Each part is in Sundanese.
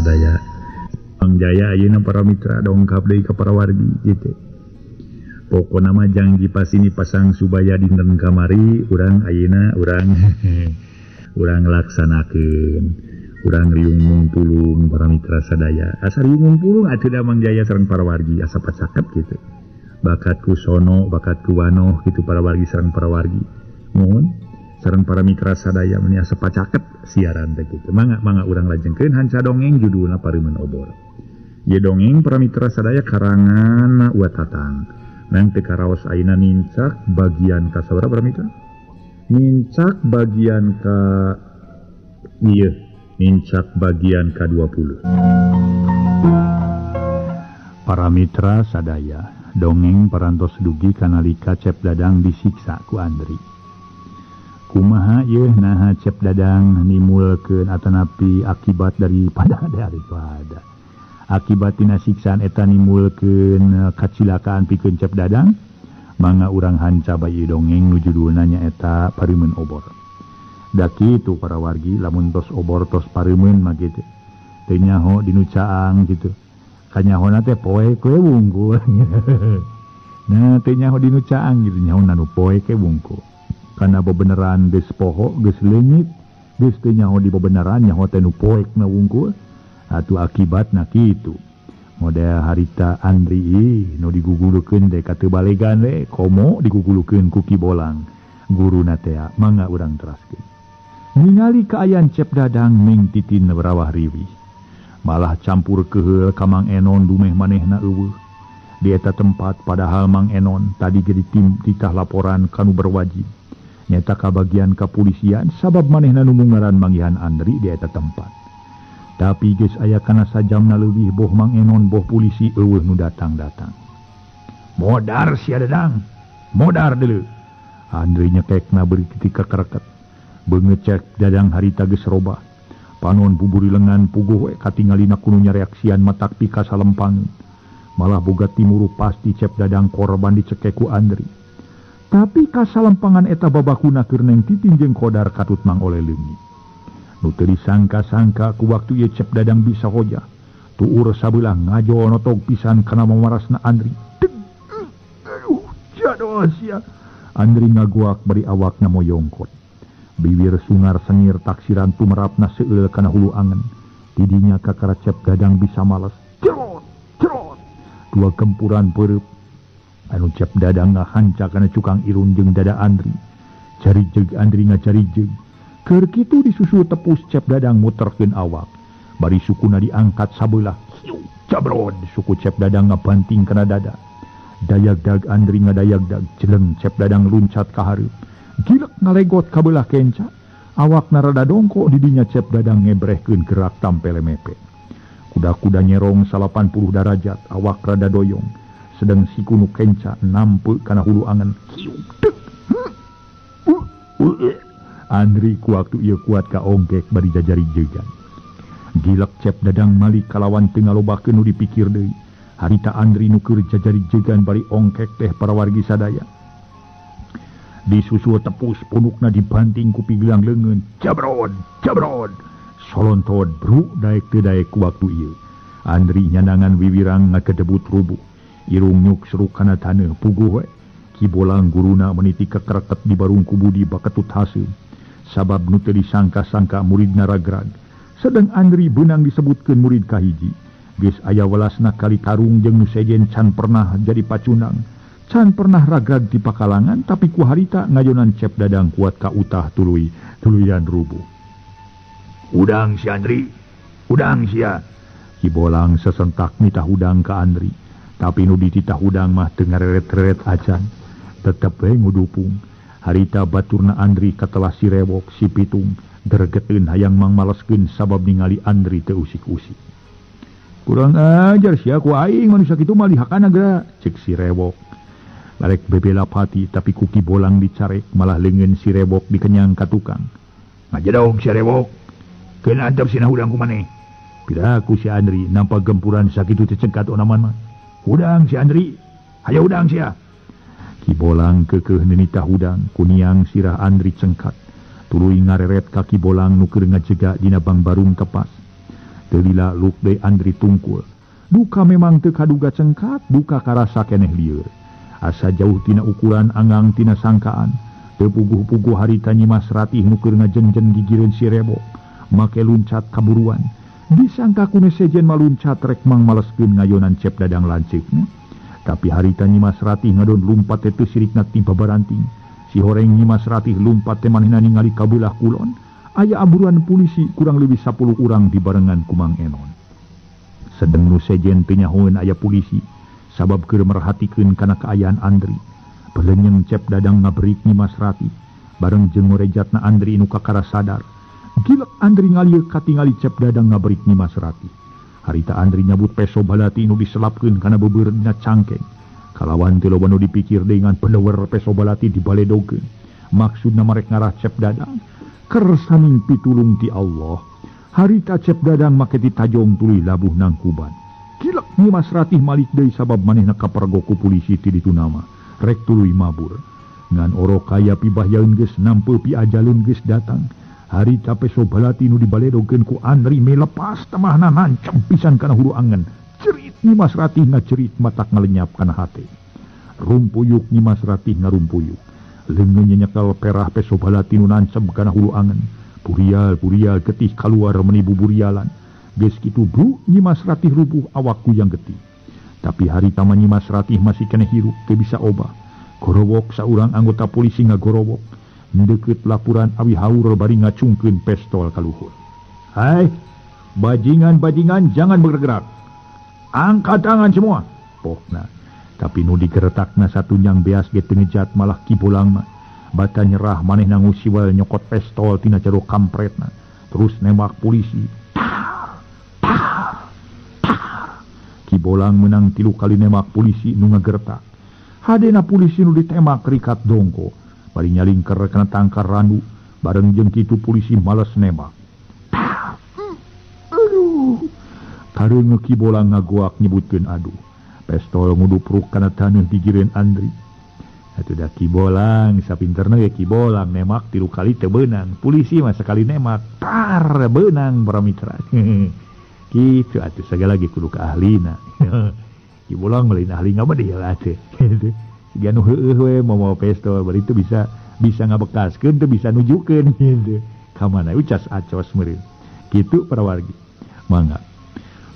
sadaya. Mang Jaya ayeuna para mitra dongkap deui ka para wargi gitu. Pokona mah jangji pasini pasang subaya dinten kamari urang ayeuna urang urang laksanakeun. Urang riung mungpulung para mitra sadaya. Asa riung mungpulung atuh da Mang Jaya sareng para wargi asa pacaket gitu. Bakat ku sono, bakat ku wanoh gitu para wargi sareng para wargi. Mohon sareng para mitra sadaya meni asa pacaket siaran teh gitu. Mangga mangga urang lajengkeun hanca dongeng judulna Pareumeun Obor. Ieu dongeng para mitra sadaya karangan Wa Tatang. Nang teu karaos ayeuna nincak bagian ka sabaraha para mitra? Nincak bagian ka ieu, nincak bagian ka 20. Para mitra sadaya, dongeng parantos dugi kanalika Cep Dadang disiksa ku Andri. Kumaha yeuh naha Cep Dadang nimulkeun atanapi akibat daripada akibat tina siksaan eta nimulkeun kacilakaan pikeun Cep Dadang, mangga urang hanca bae dongeng nu judulna nyaeta Pareumeun Obor. Da kitu para wargi lamun tos obor tos pareumeun mah kitu. Teu nyaho dinu caang kitu. Kanyahona teh poek we wungkul. Nah teu nyaho dinu caang gitu nyaho nu poek we wungkul. Kana bebeneran geus poho geus leungit geus teu nyaho di bebeneran nyaho teh nu poekna wungkul. Atuh akibatna kitu. Model harita Andri nu digugulukeun teh ka teu balegan we komo digugulukeun ku Ki Bolang guruna teh mangga urang teraskeun. Ningali kaayaan Cep Dadang meng titin berawah riwih. Malah campur keheul ka Mang Enon dumeh manehna eueuh. Di eta tempat padahal Mang Enon tadi ge dititah laporan kanu berwajib. Nyata kabagian kepolisian sabab manehna nu mungaran manggihan Andri di eta tempat. Tapi geus aya kana sajamna leuwih boh Mang Enon boh polisi eueuh nu datang-datang. Modar sia Dadang, modar deuleu. Andri nyekekna beuki kakereket. Beungeut Cep Dadang harita geus robah. Panon buburi lengan puguh we katingalina kudu nyareaksian matak pika salempangeun. Malah boga timuru pasti Cep Dadang korban dicekek ku Andri. Tapi kasalempangan eta babakuna keur Neng Titin jeung Kodar katut Mang Oleh leungit. Nu teu disangka-sangka ku waktu ieu Cep Dadang bisa hojah. Tuur sabelah ngajo notog pisan kana mamarasna Andri. Aduh, jadoh sia. Andri ngaguak bari awakna moyongkot. Bibir sungar sengir taksiran tumerapna seueul kana hulu angen. Tidinya kakara Cep Dadang bisa males. Cerot, cerot. Dua gempuran peureub. Anu Cep Dadang ngahanca kana cukang irung jeung dada Andri. Carijeg Andri ngacarijeg. Keur kitu disusul tepus Cep Dadang muterkeun awak. Bari sukuna diangkat sabelah. Cabrod suku Cep Dadang ngabanting kana dada. Dayagdag Andri ngadayagdag jeleng Cep Dadang luncat ka hareup. Gilek ngalegot kabelah kenca. Awakna rada dongko didinya Cep Dadang ngebrehkeun gerak tampele mepe. Kuda-kuda nyerong 80 darajat awak rada doyong. Sedang siku nu kenca nampe kana hulu angen. Andri ku waktu ieu kuat ka ongkek bari jajari jegan. Gilek Cep Dadang malik kalawan teu ngalobakeun nu dipikir deui. Harita Andri nu keur jajari jegan bari ongkek teh para wargi sadaya. Disusul tepus punukna dibanting ku pigelang leungeun. Jabrod, jabrod. Solontod bru daek teu daek ku waktu ieu. Andri nyandangan wiwirang ngagedebut rubuh. Irung nyuk seruk kana taneuh puguh we. Ki Bolang guruna meniti kekereket di barung kubudi baketut haseum. Sabab nu teu disangka-sangka muridna ragrag. Sedang Andri beunang disebutkeun murid kahiji. Geus aya welasna kali tarung jeung nu sejen can pernah jadi pacundang. Can pernah ragrag di pakalangan tapi ku harita ngajonan Cep Dadang kuat ka utah tuluy tuluyan rubuh. Udang si Andri, udang sia. Ki Bolang sesentak nitah udang ka Andri. Tapi nu dititah udang mah teu ngareret-reret acan. Tetep we ngudupung. Harita baturna Andri katelah si Rewok si Pitung gregeteun hayang mangmaleskeun sabab ningali Andri teu usik-usik. Kurang ajar sia ku aing manusia kitu mah dihakana geura cek si Rewok. Barek bebela pati tapi ku Ki Bolang dicarek malah leungeun si Rewok dikenyang ka tukang. Ngajedog si Rewok. Keun antep sina hudang ku maneh. Piraku si Andri nampak gempuran sakitu teh cengkat onaman mah. Hudang si Andri, hayo hudang sia. Ki Bolang keukeuh nenitah hudang kuniang sirah Andri cengkat. Tuluy ngareret ka Ki Bolang nu keur ngajega dina bangbarung tepas. Teu lila luk deui Andri tungkul. Duka memang teu kaduga cengkat, duka karasa keneh lieur. Asa jauh tina ukuran anggang tina sangkaan. Teu puguh-puguh harita Nyimas Ratih nu keur ngajenjen gigireun si Rebo. Make luncat kaburuan. Disangka ku nu sejen maluncat rek mangmaleskeun ngayonan Cep Dadang lanceukna. Tapi harita Nyimas Ratih ngadon lumpat teh teu sirikna ti babaranting. Si horeng Nyimas Ratih lumpat teh manehna ningali ka beulah kulon. Aya aburuan polisi kurang lebih 10 urang dibarengan ku Mang Enon. Sedeng nu sejen teu nyahoeun aya polisi sabab keur merhatikeun kana kaayaan Andri. Pelenyeng Cep Dadang ngabrik Nyimas Ratih bareng jeung ngorejatna Andri nu kakara sadar. Gilek Andri ngalieu katingali Cep Dadang ngabrik Nyimas Ratih. Harita Andri nyabut peso balati nu diselapkeun kana beubeurna dina cangkeng. Kalawan teu loba nu dipikir dengan pelewer peso balati dibaledogkeun. Maksudna marek ngarah Cep Dadang. Kersaning pitulung ti Allah. Harita Cep Dadang make ditajong tuluy labuh nangkuban. Gilek Nyimas Ratih malik deui sabab manehna kapergok ku polisi ti ditu nama. Rek tuluy mabur. Ngan orok kaya pibahyaeun geus nampe piajalun geus datang. Harita peso balati nu dibaledogeun ku Andri melepas temahna nancem pisan kana hulu angen. Cerit Nyimas Ratih ngacerit matak ngalenyap kana hate. Rumpuyuk Nyimas Ratih ngarumpuyuk. Leungeun nyekel perah peso balati nu nancem kana hulu angen. Burial-burial getih kaluar meni buburialan. Geus kitu bru Nyimas Ratih rubuh awak kuyang getih. Tapi harita mah Nyimas Ratih masih keneh hirup teu bisa obah. Gorowok saurang anggota polisi ngagorowok. Deket laporan awi haur bari ngacungkeun pestol ka luhur. Hai, bajingan-bajingan jangan bergerak. Angkat tangan semua. Pokna. Tapi nu digeretakna satunyang beas ge teu ngejat malah Ki Bolang mah. Bata nyerah manehna ngusiwal nyokot pestol tina jero kampretna. Terus nembak polisi. Tar, tar, tar. Ki Bolang menang 3 kali nembak polisi nu ngageretak. Hadena polisi nu ditembak rikat dongko. Bari nyalingker kana tangkar randu, bareng jeung kitu polisi males nembak. Aduh. Kareungeuk Ki Bolang ngagoak nyebutkeun aduh. Pestol ngudupruk kana taneuh gigireun Andri. Atuh da Ki Bolang sapinterna ge Ki Bolang nembak 3 kali teu beunang. Polisi mah sakali nembak, tar beunang para mitra. Kitu atuh sagala ge kudu ka ahlina. Ki Bolang mah lain ahli ngabedil atuh. Gitu. Siga nu heueuh we mawa pestol bari teu bisa ngabekaskeun teu bisa nujukeun gitu. Ka mana ucas acos meureun. Kitu para wargi. Mangga.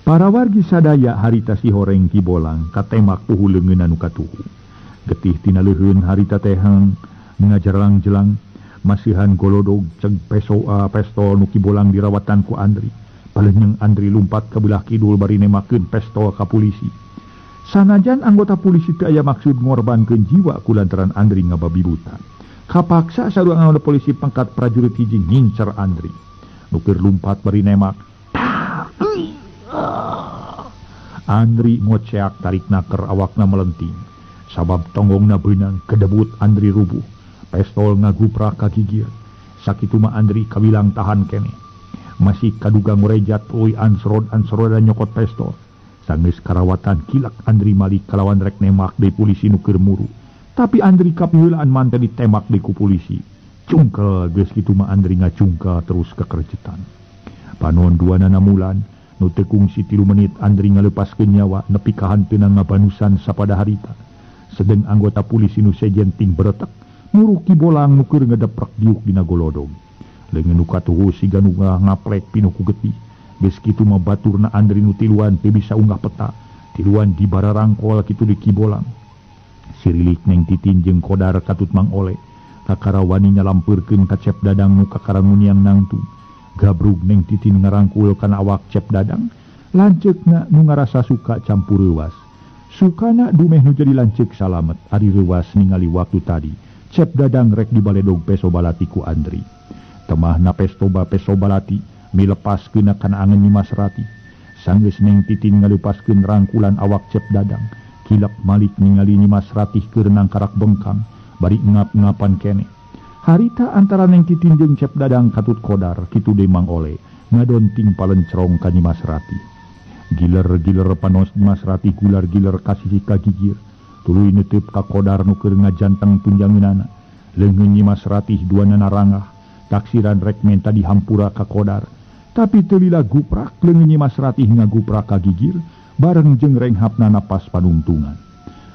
Para wargi sadaya harita si horeng Ki Bolang katemak puhu leungeunna nu katuhu. Getih tina leuheun harita tehang ngajarlang-jelang masihan golodog ceg peso pestol nu Ki Bolang dirawatan ku Andri. Palenyeng Andri lumpat ka belah kidul bari nemakeun pestol ka polisi. Sanajan anggota polisi teu aya maksud ngorbankeun jiwa kulantaran Andri ngababibutan. Kapaksa saurang anggota polisi pangkat prajurit hiji ngincer Andri. Nu keur lumpat bari nemak. Andri ngoceak tarik naker awakna melenting. Sabab tonggongna beunang kedebut Andri rubuh. Pestol ngaguprak ka gigir. Sakitu mah Andri kawilang tahan keneh. Masih kaduga ngorejat tuluy ansrod-ansrodan nyokot pestol. Sanggeus karawatan kilak Andri malik kalawan rek nemak deui polisi nu keur muru. Tapi Andri kapiheulaan mante ditemak deui ku polisi. Cungkel geus kitu mah Andri ngacungkel terus kekercetan. Panon duanana mulan nu teu kungsi 3 menit Andri ngalepaskeun nyawa nepi ka hanteuna ngabanusan sapada harita. Sedeng anggota polisi nu sejen ting beretek muru Ki Bolang nu keur ngedeprek diuk dina golodog. Leungeun nu katuhu siga nu ngaplek pinuh ku getih. Geus kitu mah baturna Andri nu tiluan teu bisa unggah peta. Tiluan dibararangkol kitu di Ki Bolang. Sirilik Neng Titin jeung Kodar katut Mang Ole. Kakara wani nyalampeurkeun ka Cep Dadang nu kakara nguniang nangtung. Gabrug Neng Titin ngarangkul kana awak Cep Dadang. Lanceukna nu ngarasa suka campur reuwas. Sukana dumeh nu jadi lanceuk salamet ari reuwas ningali waktu tadi. Cep Dadang rek dibaledog peso balati ku Andri. Temahna pestoba peso balati milepaskeun kana angen Nyimas Ratih. Sanggeus Neng Titin ngalepaskeun rangkulan awak Cep Dadang. Kilap malik ningali Nyimas Ratih keur nangkarak bengkang bari ngap-ngapan keneh. Harita antara Neng Titin jeung Cep Dadang katut Kodar kitu deui Mang Ole ngadonting palencrong ka Nyimas Ratih. Giler-giler panos Nyimas Ratih gular-giler kasih ka gigir. Tuluy neuteup ka Kodar nu keur ngajanteng tunjangeunana. Leungeun Nyimas Ratih duanana rangah. Taksiran rek menta dihampura ka Kodar. Tapi teu lila guprak leungeun Nyimas Ratih ngaguprak ka gigir bareng jeung renghapna napas panungtungan.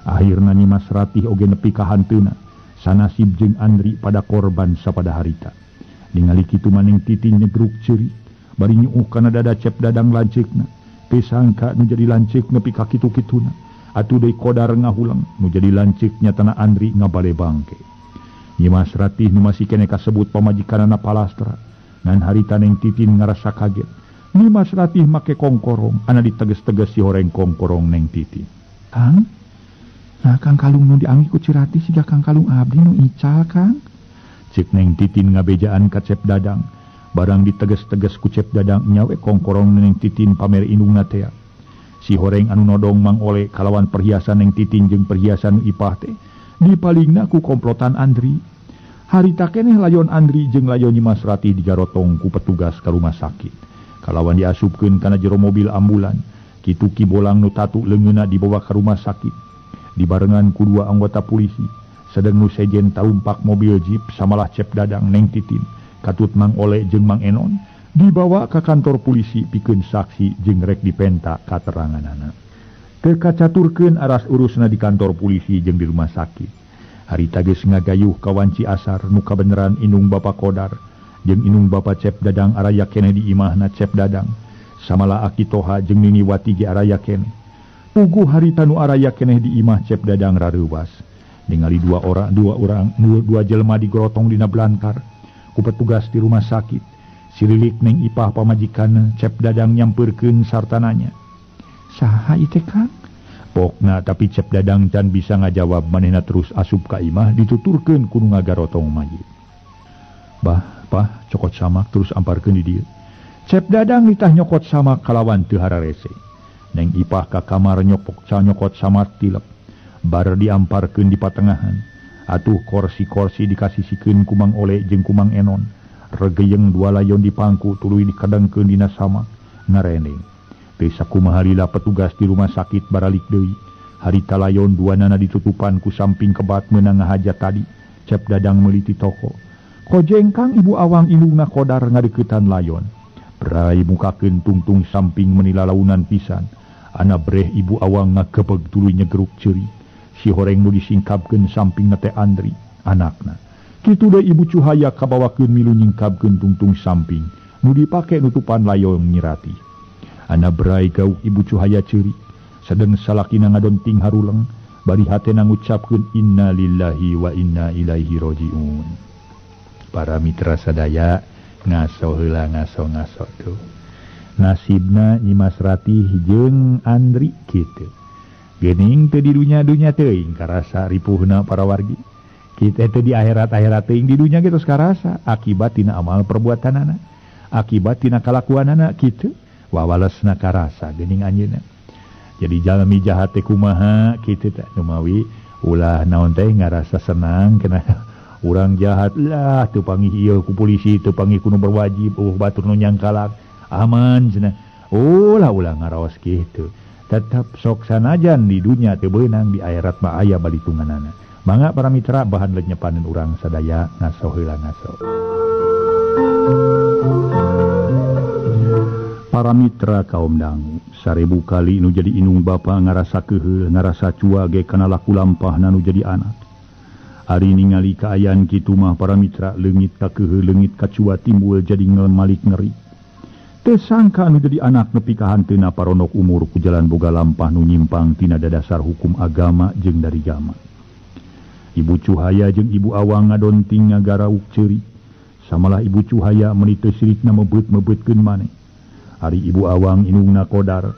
Akhirna Nyimas Ratih oge nepi ka hanteuna sanasib jeung Andri pada korban sapada harita. Ningali kitu Neng Titin nyegruk ceurik bari nyuuh kana dada Cep Dadang lanceukna. Teu sangka nu jadi lanceuk nepi ka kitu-kituna. Atuh deui Kodar ngahulang nu jadi lanceuk nyatana Andri ngabale bangke. Nyimas Ratih nu masih keneh kasebut pamajikanana palastra. Ngan harita Neng Titin ngarasa kaget. Nyimas Ratih make kongkorong ana diteges-teges si horeng kongkorong Neng Titin. Kang, nah Kang kalung nu dianggi ku Cirati siga Kang kalung abdi nu ical Kang. Cek Neng Titin ngabejaan ka Cep Dadang. Barang diteges-teges ku Cep Dadang nyawe kongkorong Neng Titin pamer indungna tea. Si horeng anu nodong Mang Ole kalawan perhiasan Neng Titin jeung perhiasan Ipah teh dipalingna ku komplotan Andri. Harita keneh layon Andri jeung layon Nyimas Ratih digarotong ku petugas ka rumah sakit. Kalawan diasupkeun kana jero mobil ambulan. Kitu Ki Bolang nu tatu leungeunna dibawa ka rumah sakit. Dibarengan ku dua anggota polisi. Sedeng nu sejen tarumpak mobil jeep samalah Cep Dadang Neng Titin, katut Mang Ole jeung Mang Enon dibawa ka kantor polisi pikeun saksi jeung rek dipenta kateranganana. Teu kacaturkeun aras urusna di kantor polisi jeung di rumah sakit. Harita geus ngagayuh ka wanci asar nu kabeneran indung Bapa Kodar jeung indung Bapa Cep Dadang araya keneh di imahna Cep Dadang. Samalah Aki Toha jeung Nini Wati ge araya keneh. Puguh harita nu araya keneh di imah Cep Dadang rareuwas. Ningali dua jelema digorotong dina blankar ku petugas di rumah sakit. Sirilik Neng Ipah pamajikanna Cep Dadang nyampeurkeun sarta nanya, "Saha ieu teh Kang?" Pokna tapi Cep Dadang can bisa ngajawab, manehna terus asup ka imah dituturkeun ku nu ngagarotong mayit. "Bah, Pah, cokot samak terus amparkeun di dieu." Cep Dadang nitah nyokot samak kalawan teu hararese. Neng Ipah ka kamar nyokot samak tilep. Bar diamparkeun di patengahan. Atuh korsi-korsi dikasisikeun ku Mang Ole jeung ku Mang Enon. Regeyeng dua layon dipangku tuluy dikadengkeun dina samak ngareneng. Teu sakumaha lila petugas di rumah sakit baralik deui. Harita layon duanana ditutupan ku samping kebat meunang ngahaja tadi. Cep Dadang meuli ti toko. Kojengkang Ibu Awang indungna Kodar ngadeuketan layon. Berai mukakeun tungtung samping meuni lalaunan pisan. Ana breh Ibu Awang ngagebeg tuluy nyegeruk ceurik. Si horeng nu disingkapkeun sampingna teh Andri, anakna. Kitu deui Ibu Cuhaya kabawakeun milu nyingkapkeun tungtung samping nu dipake nutupan layon Nyirati. Ana berai gauk Ibu Cuhaya ceurik, sedeng salakina ngadonting haruleng, bari hatena ngucapkeun inna lillahi wa inna ilaihi rajiun. Para mitra sadaya ngaso heula ngaso-ngaso tuh. Nasibna Nyimas Ratih jeung Andri kitu. Geuning teu di dunya-dunya teuing karasa ripuhna para wargi. Kita teh di akhirat-akhirat teuing di dunya ge tos karasa akibat tina amal perbuatanana, akibat tina kalakuanana kitu wawalesna karasa geuning anjeunna. Jadi jalmi jahat teh kumaha kitu teh numawi ulah naon teh ngarasa senang kena urang jahat lah teu pangih ieu ku polisi teu pangih ku nu berwajib eueuh batur nu nyangkalak aman cenah. Ulah ulah ngaraos kitu. Tetap sok sanajan di dunya teu beunang di akhirat mah aya balitunganana. Mangga para mitra bahan lenyepanan urang sadaya ngaso heula ngaso. Para mitra kaum dangu, 1000 kali nu jadi indung bapa ngarasa keuheul, ngarasa cua ge kana laku lampahna nu jadi anak. Ari ningali kaayaan kitu mah para mitra leungit ka keuheul, leungit ka cua timbul jadi ngemalik ngeri. Teu sangka nu jadi anak nepi ka hanteuna paronok umur ku jalan boga lampah nu nyimpang tina dadasar hukum agama jeung darigama. Ibu Cuhaya jeung Ibu Awang ngadonting ngagarauk ceurik. Samalah Ibu Cuhaya meuni teu sirikna mebeut-mebeutkeun maneh. Ari Ibu Awang indungna Kodar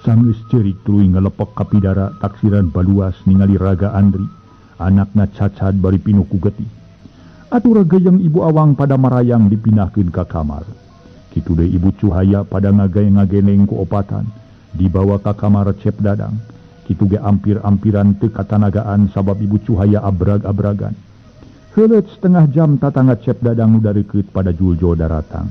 sanggeus ceurik tuluy ngalepek ka pidara taksiran baluas ningali raga Andri, anakna cacad bari pinuh ku getih. Atuh regeyeng Ibu Awang pada marayang dipindahkeun ka kamar. Kitu deui Ibu Cuhaya pada ngagae-ngageneng ku opatan dibawa ka kamar Cep Dadang. Kitu ge ampir-ampiran teu katanagaan sabab Ibu Cuhaya abrag-abragan. Heuleut setengah jam tatangga Cep Dadang nu dareukeut pada juljol daratang.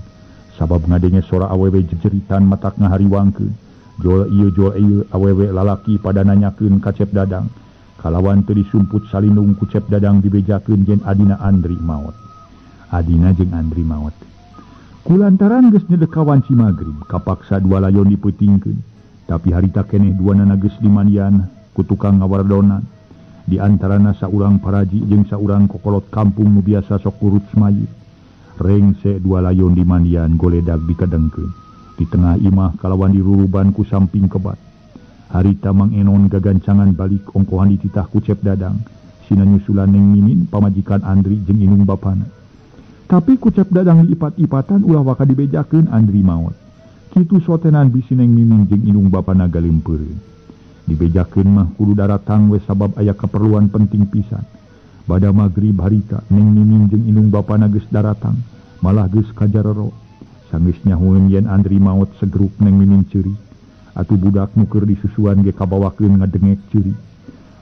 Sabab ngadenge sora awewe jejeritan matak ngahariwangkeun. Jol ieu awewe lalaki pada nanyakeun ka Cep Dadang. Kalawan teu disumput salindung ku Cep Dadang dibejakeun yen adina Andri maot. Adina jeung Andri maot. Kulantaran geus nyedek ka wanci magrib, kapaksa dua layon dipeutingkeun. Tapi harita keneh duanana geus dimandian ku tukang ngawardonan. Di antarana saurang paraji jeung saurang kokolot kampung nu biasa sok urut mayit. Rengse dua layon dimandian goledag dikedengkeun. Di tengah imah kalawan diruruban ku samping kebat. Harita Mang Enon gagancangan balik ongkohan dititah ku Cep Dadang. Sina nyusulan Neng Mimin pamajikan Andri jeung indung bapana. Tapi ku Cep Dadang diipat-ipatan ulah waka dibejakeun Andri maot. Kitu sotenan bisi Neng Mimin jeung indung bapana galempeureun. Dibejakeun mah kudu daratang we sabab aya keperluan penting pisan. Bada magrib harita Neng Mimin jeung indung bapana geus daratang, malah geus kajarero. Sanggeus nyahueun yen Andri maot segruk Neng Mimin ceurik. Atuh budak nu keur disusuan ge kabawakeun ngadengek ceurik.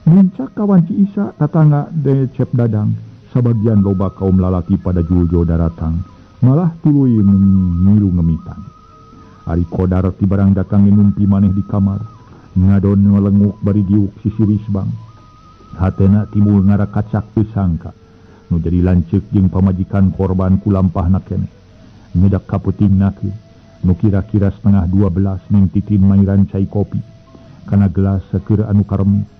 Muncak kawan Ci Isa tatangga de Cep Dadang, sabagian loba kaum lalaki pada juljo daratang, malah tuluy ngilu ngemitan. Ari Kodar ti barang datang numpi maneh di kamar, ngadon ngelenguk bari diuk sisiris bang. Hatena timbul ngarakacak teu sangka, nu jadi lanceuk jeung pamajikan korban ku lampahna keneh. Nyedak kapeutingna kieu, nu kira-kira 11:30 Neng Titin mairan cai kopi, kana gelas seueur anu karemit.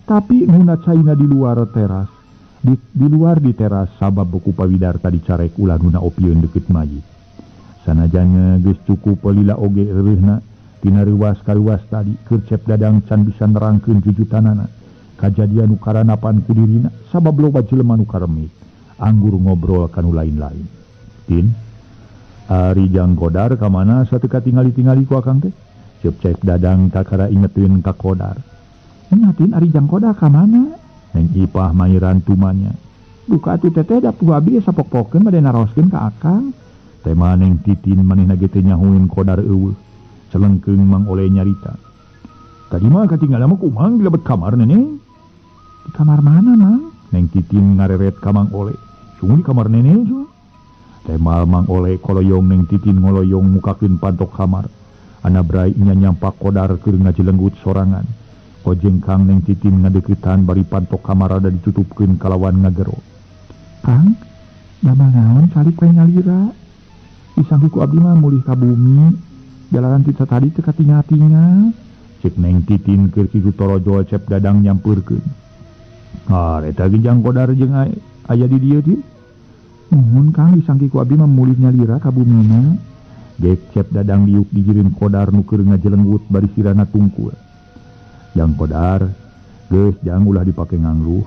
Tapi nguna caina di luar teras, di luar di teras sabab buku pawidarta dicarek ulah nuna opieun deukeut mayit. Sanajan geus cukup lila oge reureunna tina reuwas karuas tadi keur Cep Dadang can bisa nerangkeun jujutanana. Kajadian nu karanapan ku dirina sabab loba jelema nu karemit, anggur ngobrol kanu lain-lain. Tin, ari Jang Kodar ka mana sateu katingali-tingali ku akang teh? Cep Cep Dadang kakara ingetin ka Kodar. Ingatin ari Jang Kodar ka mana? Neng Ipah mairan tumanya. Duka atuh teteh da pugu abi sapok-pokeun bade naroskeun ka akang. Tema Neng Titin manehna ge teu nyahueun Kodar eueuh. Celengkeung Mang Oleh nyarita. Tadi mah katinggalan mah kumang di lebet kamar neneng. Di kamar mana, Mang? Neng Titin ngareret ka Mang Oleh. Sungguh di kamar neneng sungguh. Tema Mang Oleh koloyong Neng Titin ngoloyong mukakeun pantok kamar. Anabrai nya nyampak Kodar keur ngajelenggut sorangan. Kojengkang Neng Titin ngadeuketan bari pantok kamar rada ditutupkeun kalawan ngagero. Kang, damel naon calik we nyalira? Disangki ku abdi mah mulih ka bumi, jalanan ti tadi teu katingal-tingal. Cek Neng Titin keur kitu torojol Cep Dadang nyampeurkeun. Ah, eta ge Jang Kodar jeung aya di dieu Tin. Nuhun Kang, disangki ku abdi mah mulih nyalira ka bumina. Gek Cep Dadang diuk dijirin Kodar nu keur ngajelenggut bari sirana tungkul. Jang Kodar, geus jang ulah dipake ngangluh.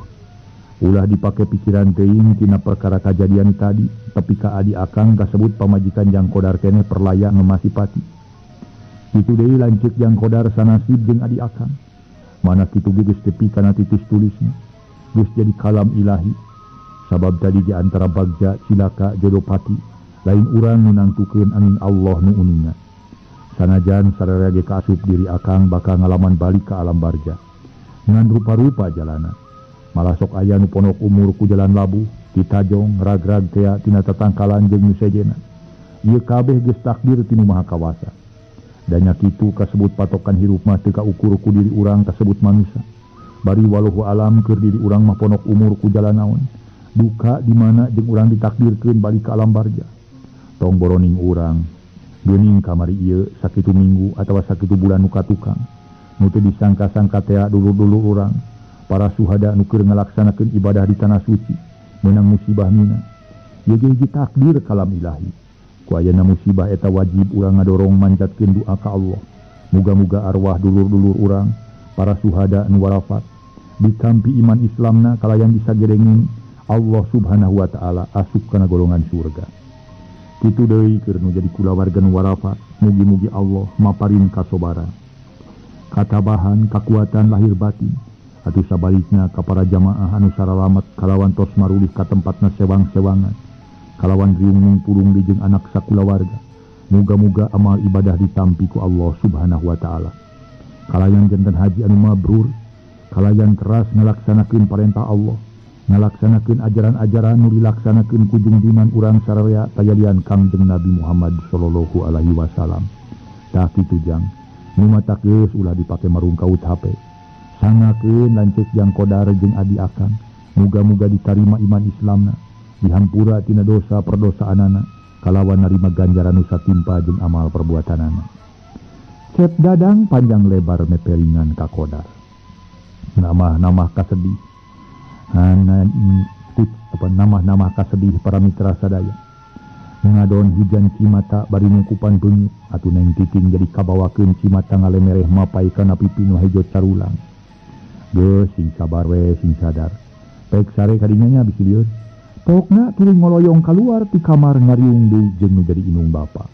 Ulah dipake pikiran teuing tina perkara kajadian tadi, tapi ka adi akang kasebut pamajikan Jang Kodar keneh perlaya ngemasi pati. Kitu deui lanceuk Jang Kodar sanasib jeung adi akang. Mana kitu ge geus tepi kana titis tulisna. Geus jadi kalam ilahi. Sabab tadi di antara bagja cilaka jodoh pati, lain urang nu nangtukeun angin Allah nu uninga. Sanajan sararea ge kaasup diri akang bakal ngalaman balik ka alam barja. Ngan rupa-rupa jalana. Malah sok aya nu ponok umur ku jalan labuh, ditajong, ragrag tea tina tatangkalan jeung nu sejena. Ieu kabeh geus takdir ti Nu Maha Kawasa. Danya kitu kasebut patokan hirup mah teu kaukur ku diri urang kasebut manusia. Bari waluhu alam keur diri urang mah ponok umur ku jalan naon. Duka di mana jeung urang ditakdirkeun balik ka alam barja. Tong boroning urang geuning kamari ieu sakitu minggu atawa sakitu bulan nu katukang. Nu teu disangka-sangka tea dulur-dulur urang, para suhada nu keur ngalaksanakeun ibadah di tanah suci meunang musibah mina. Ieu ge hiji takdir kalam ilahi. Ku ayana musibah eta wajib urang ngadorong manjatkeun doa ka Allah. Muga-muga arwah dulur-dulur urang, para suhada nu warafat ditampi iman Islamna kalayan disagerengin Allah Subhanahu wa taala asup kana golongan surga. Kitu deui keur nu jadi kulawarga nu warafat, mugi-mugi Allah maparin kasobaran, katabahan, kakuatan lahir batin. Atuh sabalikna ka para jamaah anu saralamet kalawan tos marulih ka tempatna sewang-sewangan, kalawan riung pulung di jeung anak sakulawarga. Muga-muga amal ibadah ditampi ku Allah Subhanahu wa taala. Kalayan janten haji anu mabrur, kalayan keras ngalaksanakeun parentah Allah, ngalaksanakeun ajaran-ajaran nu dilaksanakeun ku junjungan urang sararea tayalian Kangjeng Nabi Muhammad sallallahu alaihi wasallam. Tah kitu jang, nu matak geus ulah dipake marungkaut HP. Sangakeun lanceuk Jang Kodar jeung adi akang, muga-muga ditarima iman Islamna, dihampura tina dosa perdosaanana, Kalawan narima ganjaran nu satimpa jeung amal perbuatanana. Cep Dadang panjang lebar meperingan ka Kodar. Namah-namah kasedih. Namah-namah kasedih para mitra sadaya. Ngadon hujan cimata bari nungkupan beungeut atuh Neng Titin jadi kabawakeun cimata ngalemereh mapai kana pipi nu hejo carulang. Geus sing sabar we sing sadar. Pek sare kadinya nya bisi lieur. Pokna tuluy ngoloyong kaluar ti kamar ngariung deui jeung nu jadi inung bapa.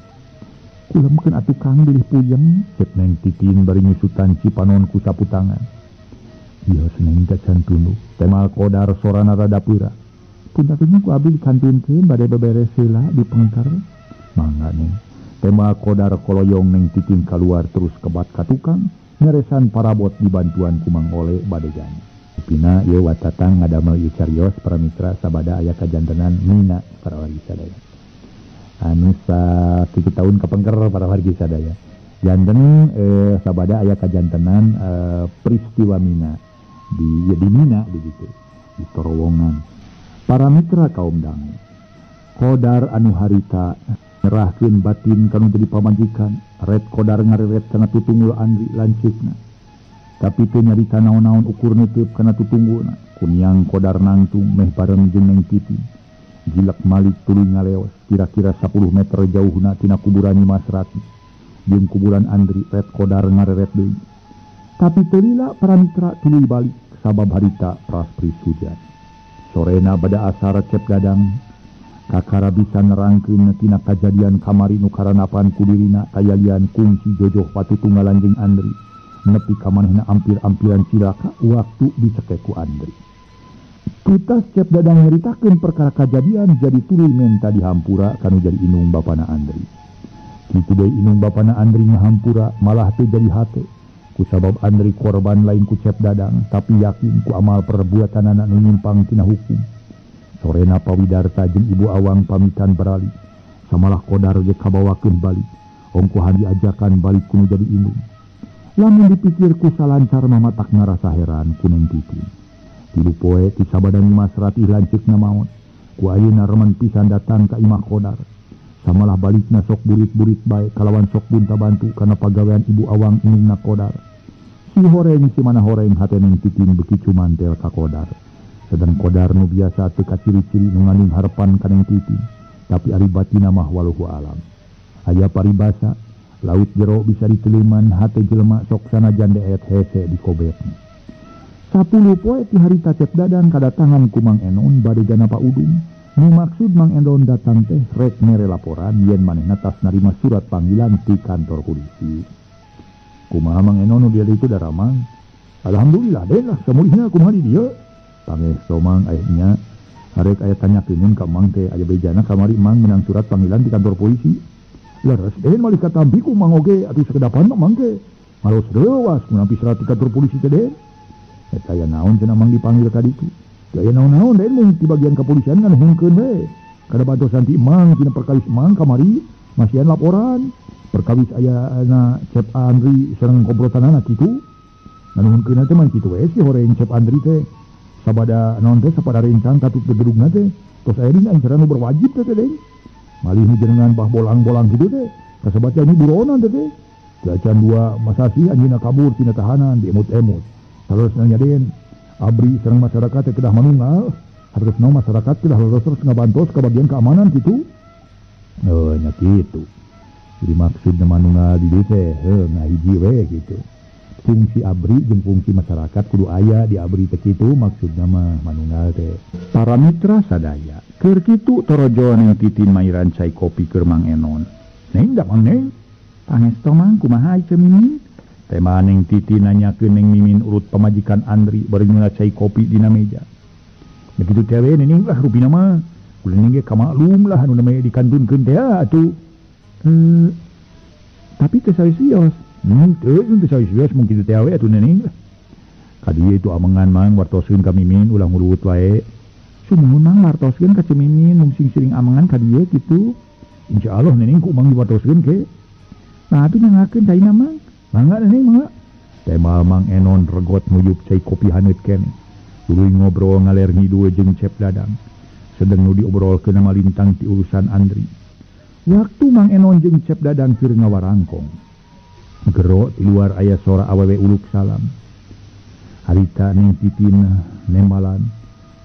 Kulemkeun atuh Kang bilih puyeng, cek Neng Titin bari nyusutan cipanon ku sapu tangan. Ieu Neng teh can tunduk, temal Kodar sorana rada peurah. Punten ku abdi dikantunkeun bade beberes heula di pengker. Mangga Neng. Tema Kodar koloyong Neng Titin kaluar terus kebat ka tukang ngeresan parabot dibantuan ku Mang Ole bade ganya. Pina ieu watatang ngadamel ieu carios para mitra sabada aya kajantenan Mina para wargi sadaya. Anu sakitu taun kapengker para wargi sadaya. Janten sabada aya kajantenan peristiwa Mina di ya, di Mina di ditu di Torowongan. Para mitra kaum dangu, Kodar anu harita nyerahkeun batin kanu jadi pamajikan, ret Kodar ngareret kana tutungul Andri lanceukna. Tapi teu nyarita naon-naon ukur nutup kana tutunggulna. Kuniang Kodar nangtung meh bareng jeung Neng Titin. Jilek malik tuluy ngaleos kira-kira 10 meter jauhna tina kuburan Nyimas Ratih. Jeung kuburan Andri ret Kodar ngareret deui. Tapi teu lila para mitra tuluy balik sabab harita praspris hujan. Sorena bada asar Cep Dadang kakara bisa nerangkeun tina kajadian kamari nu karanapan ku dirina kayalian kungsi jojoh patutunggalan jeung Andri nepi ka manehna ampir-ampiran cilaka waktu dicekek ku Andri. Tutas Cep Dadang nyaritakeun perkara kajadian jadi tuluy menta dihampura kanu jadi inung bapana Andri. Kitu deui inung bapana Andri ngahampura malah teu jadi hate. Kusabab Andri korban lain ku Cep Dadang tapi yakin ku amal perbuatanana nu nyimpang tina hukum. Sorena Pawidarta jeung Ibu Awang pamitan beralih. Samalah Kodar ge kabawakeun balik. Ongkohan diajakan balik ku nu jadi indung. Lamun dipikir ku salancar mah matak ngarasa heran ku Neng Titin. Tilu poe ti sabada Nyimas Ratih lanceukna maot. Ku ayeuna remen pisan datang ka imah Kodar. Samalah balikna sok burit-burit bae kalawan sok bunta bantu kana pagawean Ibu Awang indungna Kodar. Si horeng si mana horeng hate Neng Titin beuki cumantel ka Kodar. Sedang Kodar nu biasa teu kaciri-ciri nu ngandung harepan ka Neng Titin, tapi ari batina mah waluhu alam. Aya paribasa, laut jero bisa diteuleman hate jelema sok sanajan deet hese dikobetna. 10 poe ti harita Cep Dadang kadatangan ku Mang Enon bade gana Pa Udung. Nu maksud Mang Enon datang teh rek mere laporan yen manehna tas narima surat panggilan ti kantor polisi. Kumaha Mang Enon nu dia itu daramang? Alhamdulillah deh lah samulihna kumaha di dieu. Pangesto Mang aya nya arek aya tanyakeun ka Mang teh aya bejana kamari Mang menang surat panggilan di kantor polisi. Leres den malih katampi ku Mang oge atuh sakedapan mah Mang teh. Maros reuwas menampi surat di kantor polisi teh den. Eta aya naon cenah Mang dipanggil ka ditu. Teu aya naon-naon den mung ti bagian kepolisian nganuhunkeun we. Kada bantosan ti Mang tina perkawis Mang kamari masihan laporan. Perkawis aya na Cep Andri sareng komplotanana kitu. Nganuhunkeun teh mah kitu we si horeng Cep Andri teh. Sabada naon teh sapada rencang katut gedugna teh. Tos aya dina ancaran nu berwajib teh teh. Malih nu jenengan bah bolang-bolang kitu teh. Kasabat nya buronan teh teh. Teu acan dua masasi anjeunna kabur tina tahanan diemut-emut. Terus nanya den abri sareng masyarakat teh kedah manunggal. Hartosna masyarakat kedah leres ngabantos ka bagian keamanan kitu. Heuh nya kitu. Jadi maksudna manunggal di dieu teh heuh ngahiji we kitu. Fungsi abri jeung fungsi masyarakat kudu aya di abri teh kitu maksudna mah manunggal teh. Para mitra sadaya, keur kitu torojo Neng Titin mairan cai kopi keur Mang Enon. Neng da Mang Neng? Pangesto Mang kumaha ieu Mimin? Tema Neng Titin nanyakeun Neng Mimin urut pamajikan Andri bari nyula cai kopi dina meja. Da kitu teh we Neneng lah rupina mah. Kudu Neng ge kamaklum lah anu namanya dikantunkeun teh atuh. Tapi teu sawios. Teu teu sawios mung kitu teh we atuh Neneng. Ka dieu itu amengan Mang wartoskeun ka Mimin ulah nguluwut wae. Sumuhun Mang wartoskeun ka Mimin mung sing siring amengan ka dieu kitu. Insyaallah Neneng ku Mang diwartoskeun ke. Nah atuh nyangakeun caina Mang. Mangga Neneng mangga. Tema Mang Enon regot nguyup cai kopi haneut keneh. Tuluy ngobrol ngaler ngidul jeung Cep Dadang. Sedeng nu diobrolkeun malintang ti urusan Andri. Waktu Mang Enon jeung Cep Dadang keur ngawarangkong. Gero di luar aya sora awewe uluk salam. Harita Neng Titin nembalan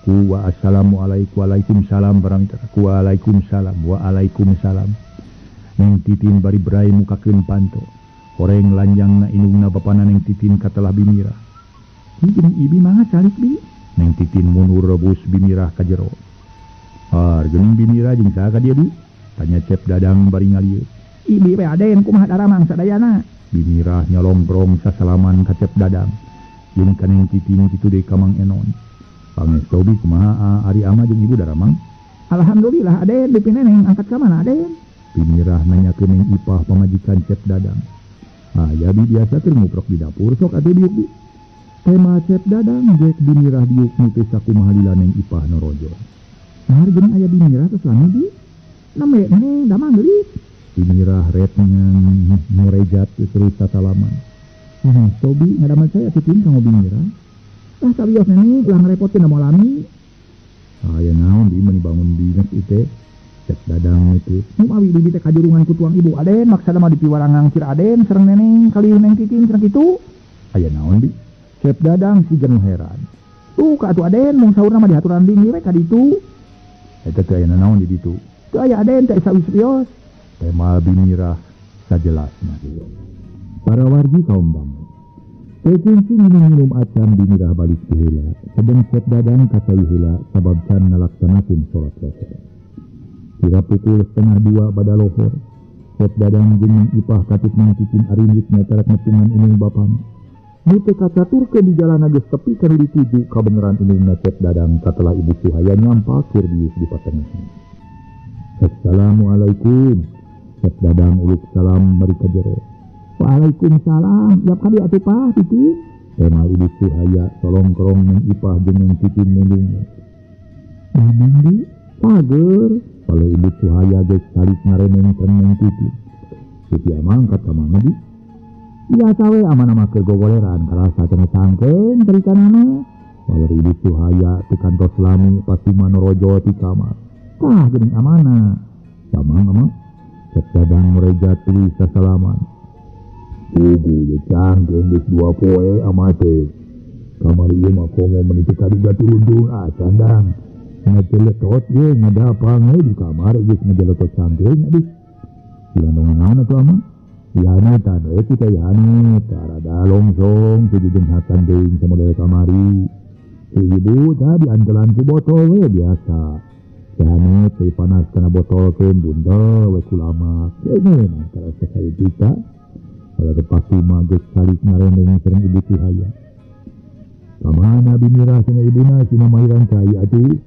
ku wa assalamualaikum waalaikumsalam barang ku waalaikumsalam waalaikumsalam. Neng Titin bari berai mukakeun panto. Horeng lanjangna indungna bapana Neng Titin katelah Bimirah. Jeung ibi mangga calik bi. Neng Titin mundur rebus Bimirah ka jero. Har geuning Bimirah jeung saha ka dieu bi? Tanya Cep Dadang bari ngalieu. Ibi we aden kumaha daramang sadayana. Bimirah nyalongkrong sasalaman ka Cep Dadang. Jeung ka Neng Titin kitu deui ka Mang Enon. Pangestu bi kumaha ari ama jeung ibu daramang? Alhamdulillah aden dupi neneng angkat ka mana aden? Bimirah nanyakeun Neng Ipah pamajikan Cep Dadang. Ah ya bi biasa keur nguprok di dapur sok atuh diuk bi. Tema Cep Dadang jek Bimirah diuk nu teu sakumaha lila Neng Ipah norojo. Nah geuning aya Bimirah tos lami bi. Name neneng damang geulis. Bimirah ret ngorejat terus sasalaman. Neng tobi ngadamal saya Titin kanggo Bimirah. Tah sawios neneng ulah ngarepotin moal lami. Aya naon bi meuni bangun dinas ieu Cep Dadang itu. Nu awi bibi teh kajurungan ku tuang ibu aden maksana mah dipiwarang ngangkir aden sareng neneng kali Neng Titin sareng kitu. Aya naon bi? Cep Dadang siga nu heran. Tuh ka atuh aden mung saurna mah dihaturan deui we ka ditu. Eta teh aya naon di ditu? Teu aya aden teh sawios. Tema Bimirah sajelasna. Para wargi kaum dangu. Teu kunci minum acan Bimirah balik ti heula, sedeng Cep Dadang ka cai heula sabab can ngalaksanakeun salat lohor. Kira pukul 1:30 bada lohor, Cep Dadang jeung Neng Ipah katut Neng Titin arinjit nyatarak nepungan indung bapana. Nu teu kacaturkeun di jalana geus tepi ka nu dituju kabeneran indungna Cep Dadang katelah Ibu Suhaya nyampa keur diuk di patengahna. Assalamualaikum. Cep Dadang uluk salam bari ka jero. Waalaikumsalam. Yap kali atuh Pah Titin. Tema Ibu Suhaya solongkrong Neng Ipah jeung Neng Titin mundung. Damang di pager. Kalau Ibu Suhaya geus salik ngareneng sareng Neng Titin. Titi amang angkat ka mana bi? Biasa we amanah mah keur gogoleran karasa cenah cangkeng caritanana. Kalau Ibu Suhaya ti kantos lami pasti manorojo ti kamar. Tah geuning amanah. Damang ama? Cep Dadang mereja tuluy sasalaman. Pugu ye cangkeng geus 2 poe ama teh. Kamari ieu mah komo meuni teu kaduga turun-turun acan dang. Ngajeletot ye ngadapang we di kamar geus ngajeletot cangkeng aduh. Dilandongan naon atuh ama? Ihanetan we kita ihanet rada longsong tuju jenghatan teuing samodel kamari. Si ibu tah diantelan ku botol we biasa. Ihanet teh panas kana botol keun buntel we kulamak. Kene karasa saeutik. Kalau Pasuma geus salik ngareneng sareng Ibu Suhaya. Kamana Bimirah cenah ibuna cenah mairan cai atuh.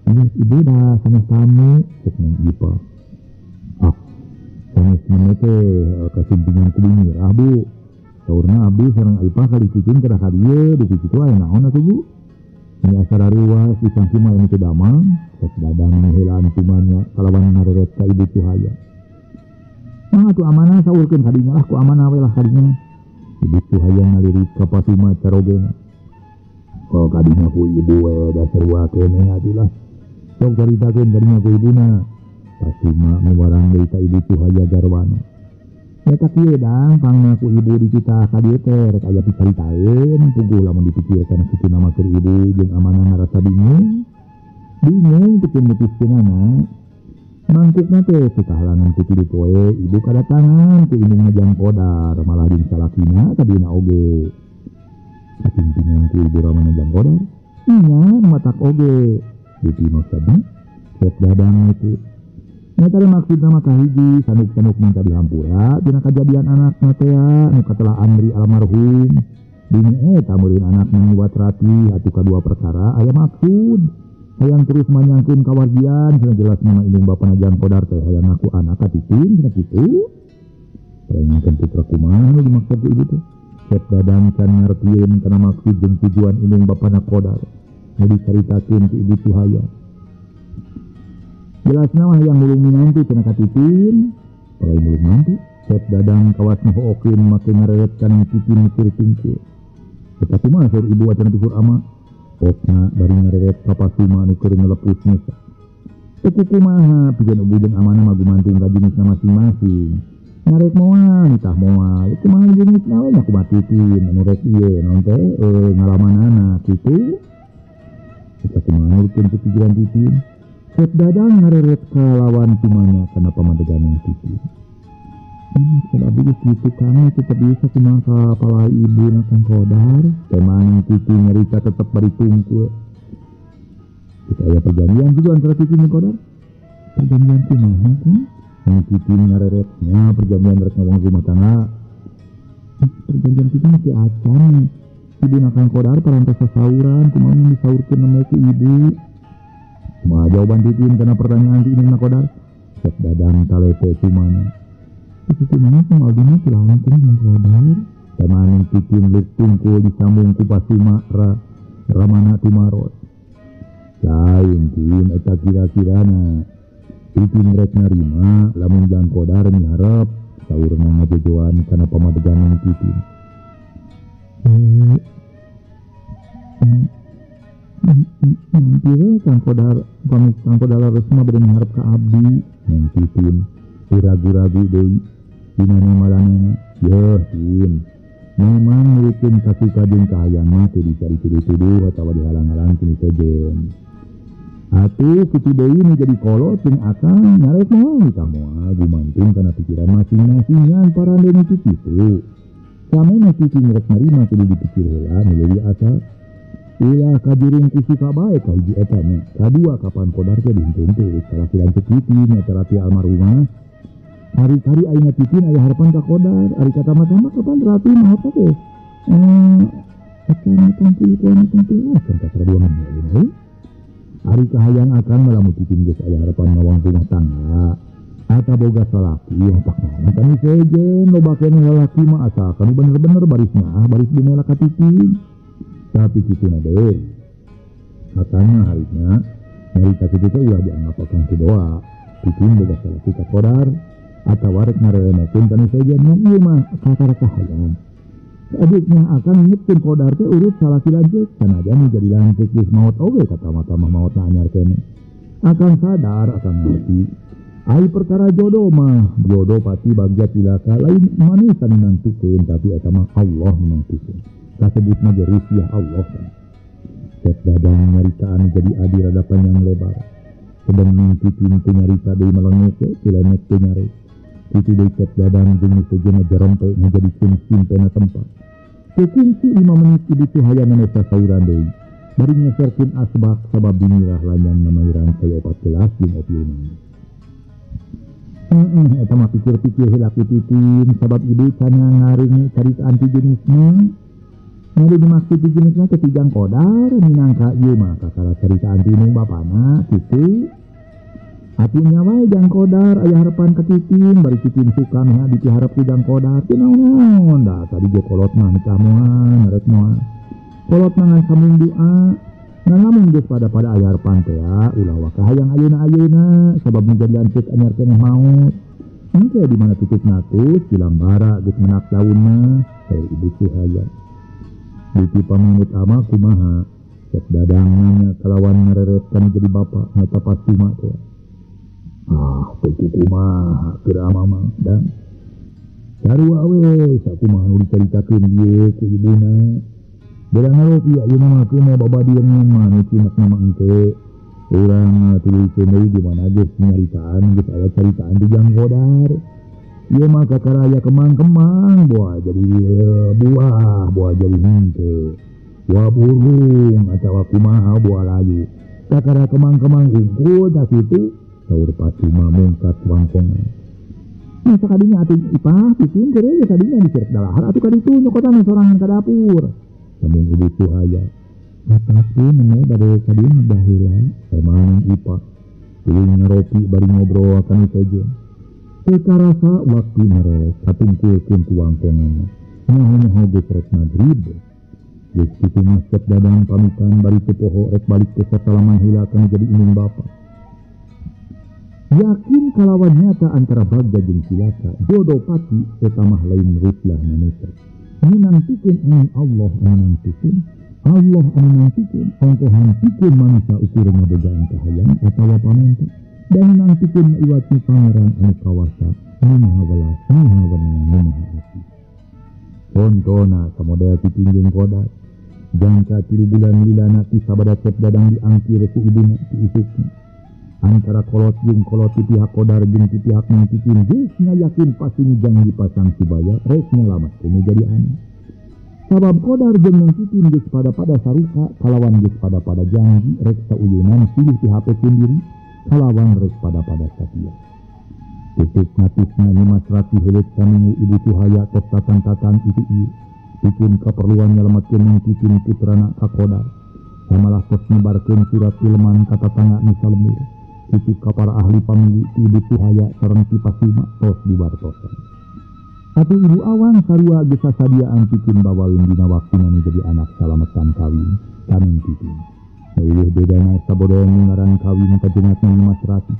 Ini ibuna sanes tamu cek Neng Ipah. Ah, sanes mene teh kasumpingan ku Bimirah bu. Saurna abdi sareng Ipah kali cicing kedah ka dieu dupi kitu aya naon atuh bu. Ini asa raruas disangki mah anu teu damang. Cep Dadang heulaan kumanya kalawan ngareret ka Ibu Suhaya. Mah atuh amanah saurkeun kadinya lah ku amanah we lah kadinya. Ibu Suhaya ngalirik ka Pasuma carogena. Oh kadinya ku ibu we dasar wa keneh atuh lah. Sok caritakeun kadinya ku ibuna. Pasuma miwarang deui ka Ibu Suhaya garwana. Eta kieu dang pangna ku ibu di kita ka dieu teh rek aya picaritaeun puguh lamun dipikirkan kitu nama keur ibu jeung amanah ngarasa bingung. Bingung teu mutuskeunana. Mangkukna teh teu kahalangan ku 3 poe ibu kadatangan ku indungna jang kodar malah jeung salakina kadieuna oge. Kapimpingan ku ibu ramana jang kodar nya matak oge. Dupi maksudna Cep Dadang itu. Eta teh maksudna mah kahiji sanuk-sanuk minta dihampura dina kajadian anakna teh nu katelah Andri almarhum. Bini eta meureun anakna ngiwat ratih atuh kadua perkara aya maksud. Hayang terus manyangkeun kawargian cenah jelas nama indung bapana jang kodar teh hayang ngaku anak ka Titin cenah kitu. Parengakeun putra kumaha nu dimaksud ku ibu teh? Cep Dadang can ngartieun kana maksud jeung tujuan indung bapana kodar. Nu dicaritakeun ku Ibu Suhaya. Jelasna mah hayang mulung minantu cenah ka Titin. Palai mulung mantu Cep Dadang kawas ngahookeun make ngareret kana Titin keur tingkir. Eta kumaha saur ibu acan saur ama? Pokna bari ngareret ka Pasuma nu keur ngelepus mesa. Teu kumaha pikeun ibu jeung amana mah gumantung ka jenisna masing-masing. Nyarek moal nitah moal kumaha jenisna we nya kumaha Titin anu rek ieu naon teh ngalamanana kitu. Eta kumaha nurutkeun pikiran Titin. Cep Dadang ngareret kalawan kumanya kana pamadegan Titin. Kalau abdi geus kitu Kang tetep bisa kumaha ka palai ibu na Kang Kodar. Temang Titin nyarita tetep bari tungkul. Kita aya perjanjian juga antara Titin jeung Kodar. Perjanjian kumaha Kang? Yang Titin ngareretnya perjanjian rek ngawang rumah tangga. Perjanjian kita mah teu acan. Ibu na Kang Kodar parantos sasauran kumaha mun disaurkeun namanya ku ibu. Kumaha jawaban Titin kana pertanyaan ti indungna Kodar? Cep Dadang talete kumana. Itu mana Kang Aldina tilangkeun jeung Kodar. Tamaning Titin luk tungkul disambung ku Pasuma Ramana tumaros. Lain Tin eta kira-kirana. Titin rek narima lamun jang Kodar miharep saurna ngajojoan kana pamadegan Titin. Nanti Kang Kodar pamit Kang Kodar resma bade miharep ka abdi. Neng Titin ragu-ragu deui dina malanana. Yeuh Tin, memang nurutkeun kasuka jeung kahayang mah teu dicari tuduh-tuduh atawa dihalang-halang ku nu sejen. Atuh kitu deui nu jadi kolot jeung akang nyarek moal nitah moal gumantung kana pikiran masing-masing ngan parande nu kitu. Samena Titin rek narima kudu dipikir heula nu leuwih asa. Ulah kajuring ku suka bae ka hiji eta nya. Kadua kapan Kodar teh dihenteu salaki lanceuk Titin nya salaki almarhumah. Hari-hari ayeuna Titin aya harapan ka Kodar, ari kata-mata kapan ratu mah apa teh? Ari kahayang akan melamun Titin geus aya harapan ngawang rumah tangga. Ata boga salaki otak naon kan sejen loba keneh lalaki mah asa kanu bener-bener baris mah baris bumela ka Titin. Tapi kituna deui. Katanya harinya nyarita kitu teh ulah dianggap akang ku doa. Titin boga salaki ka Kodar atawa rek ngareremokeun kana sejen nya ieu mah kakara kahayang. Adiknya akan nyepkeun Kodar teh urut salaki lanceuk sanajan nu jadi lanceuk geus maot oge kata mata mah maotna anyar keneh. Akan sadar akan ngerti. Ai perkara jodoh mah jodoh pasti bagja cilaka lain manusia nu nangtukeun tapi eta mah Allah nu nangtukeun. Kasebutna ge rusiah Allah kan. Cep Dadang nyaritaan jadi adi rada panjang lebar. Sedeng Titin teu nyarita deui melengek cilemek teu nyarek. Kitu deui Cep Dadang jeung sejenna jerempe ngajadikeun simpena tempat. Teu kungsi 5 menit ibu Suhaya maneh sasauran deui. Bari ngeserkeun asbak sabab dinirah lanyang namairan saya 4 gelas jeung opiuna. Eta mah pikir-pikir heula ku Titin sabab ibu can ngaring caritaan ti jenisna. Nyari dimaksud ti jenisna teh ti Jang Kodar minangka ieu mah kakara caritaan ti indung bapana kitu. Atuh nya wae Jang Kodar aya harapan ka Titin bari Titin suka mah dipiharep ku Jang Kodar teu naon-naon da tadi ge kolot mah nikah moal rek moal. Kolot mah ngan sambung doa. Ngan lamun geus pada-pada aya harapan teh ulah waka hayang ayeuna-ayeuna sabab nu jadi lanceuk anyar keneh maot. Engke di mana tutup natus dilambara geus menak daunna saur Ibu Suhaya. Bukti pamanut ama kumaha Cep Dadang nanya kalawan ngareret kana jadi bapa nyata pasti mah teh. Ah teu kumaha keur ama mah dan sarua we sakumaha nu dicaritakeun ieu ku ibuna. Beda ngaropi ayeuna mah kumaha babadieun mah nu cimak mah engke. Urang tuluykeun deui di mana geus nyaritaan geus aya caritaan di Jang Kodar. Ieu mah kakara aya kemang-kemang buah jadi buah, buah jadi henteu. Buah burung atawa kumaha buah layu. Kakara kemang-kemang hungkul tah kitu saur Fatimah mungkat wangkongan. Nah sakadinya atuh ipah Titin keur we kadinya dicerek dalahar atuh kaditu nyokotan sorangan ka dapur. Sambung Ibu Suhaya. Tapi mene bade kadieu baheula emang ipah. Tuluy ngaropi bari ngobrol kana sejen. Teu karasa waktu marelek katungkulkeun ku wangkonganna. Nyaho-nyaho geus rek magrib. Geus kitu mah Cep Dadang pamitan bari teu poho rek balik ke sasalaman heula kana jadi indung bapa. Yakin kalawan nyata antara bagja jeung cilaka, jodoh pati eta mah lain rupiah manusia. Nu nangtikeun anu Allah anu nangtikeun, Allah anu nangtikeun, ongkohan pikeun manusia ukur ngabogaan kahayang atawa pamenta. Dan nangtikeun iwat ti pangeran anu kawasa nu maha welas, nu maha wenang, nu maha asih. Contona samodel ti pingging Kodar. Jangka 3 bulan lilana ti sabada Cep Dadang diangkir ku ibuna ti isukna. Antara kolot jeung kolot ti pihak Kodar jeung ti pihak Neng Titin geus ngayakin pasti jang dipasang Sibaya rek nyalametkeun nu jadi anak. Sabab Kodar jeung Neng Titin geus pada-pada saruka kalawan geus pada-pada janji rek sauyunan silih dihapekeun diri kalawan rek pada-pada satia. Tutup natisna Nyimas Ratih heuleut saminggu ibu Tuhaya tos tatang-tatang itu ieu. Pikeun kaperluan nyalametkeun Neng Titin putrana ka Kodar. Samalah tos nyebarkeun surat ilman ka tatangga nu salembur. Kitu ka para ahli pamili ti ibu Tuhaya sareng ti Pasuma tos dibartosan. Atuh ibu Awang sarua geus sasadiaan pikeun bawaeun dina waktuna nu jadi anak salametan kawin ka Neng Titin. Eueuh bedana sabodo nu ngaran kawin kajengatna Nyimas Ratih.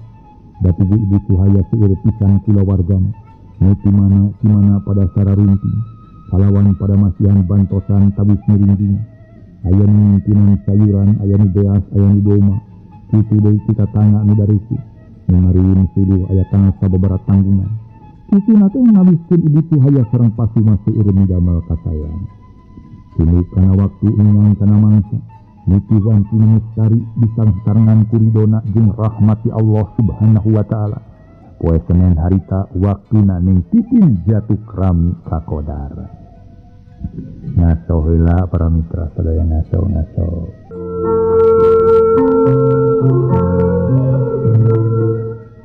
Da tubuh ibu Tuhaya seueur pisan kulawargana. Nu ti mana pada sararunting. Kalawan pada masihan bantosan tabus miringding. Aya nu ngintinan sayuran, aya nu beas, aya nu doma. Kitu deui kita tangga nu darusu. Nu ngariwin suluh aya tangga sababaraha tanggungan. Kituna teh ngawiskeun ibu Tuhaya sareng Pasuma seueur midamel kasayang. Kini kana waktu ingang kana mangsa. Niti wanti mustari disang sarengan kuridona jeung rahmati Allah Subhanahu wa taala. Poe Senin harita waktuna Neng Titin jatuh rami ka Kodar. Ngaso heula para mitra sadaya ngaso-ngaso.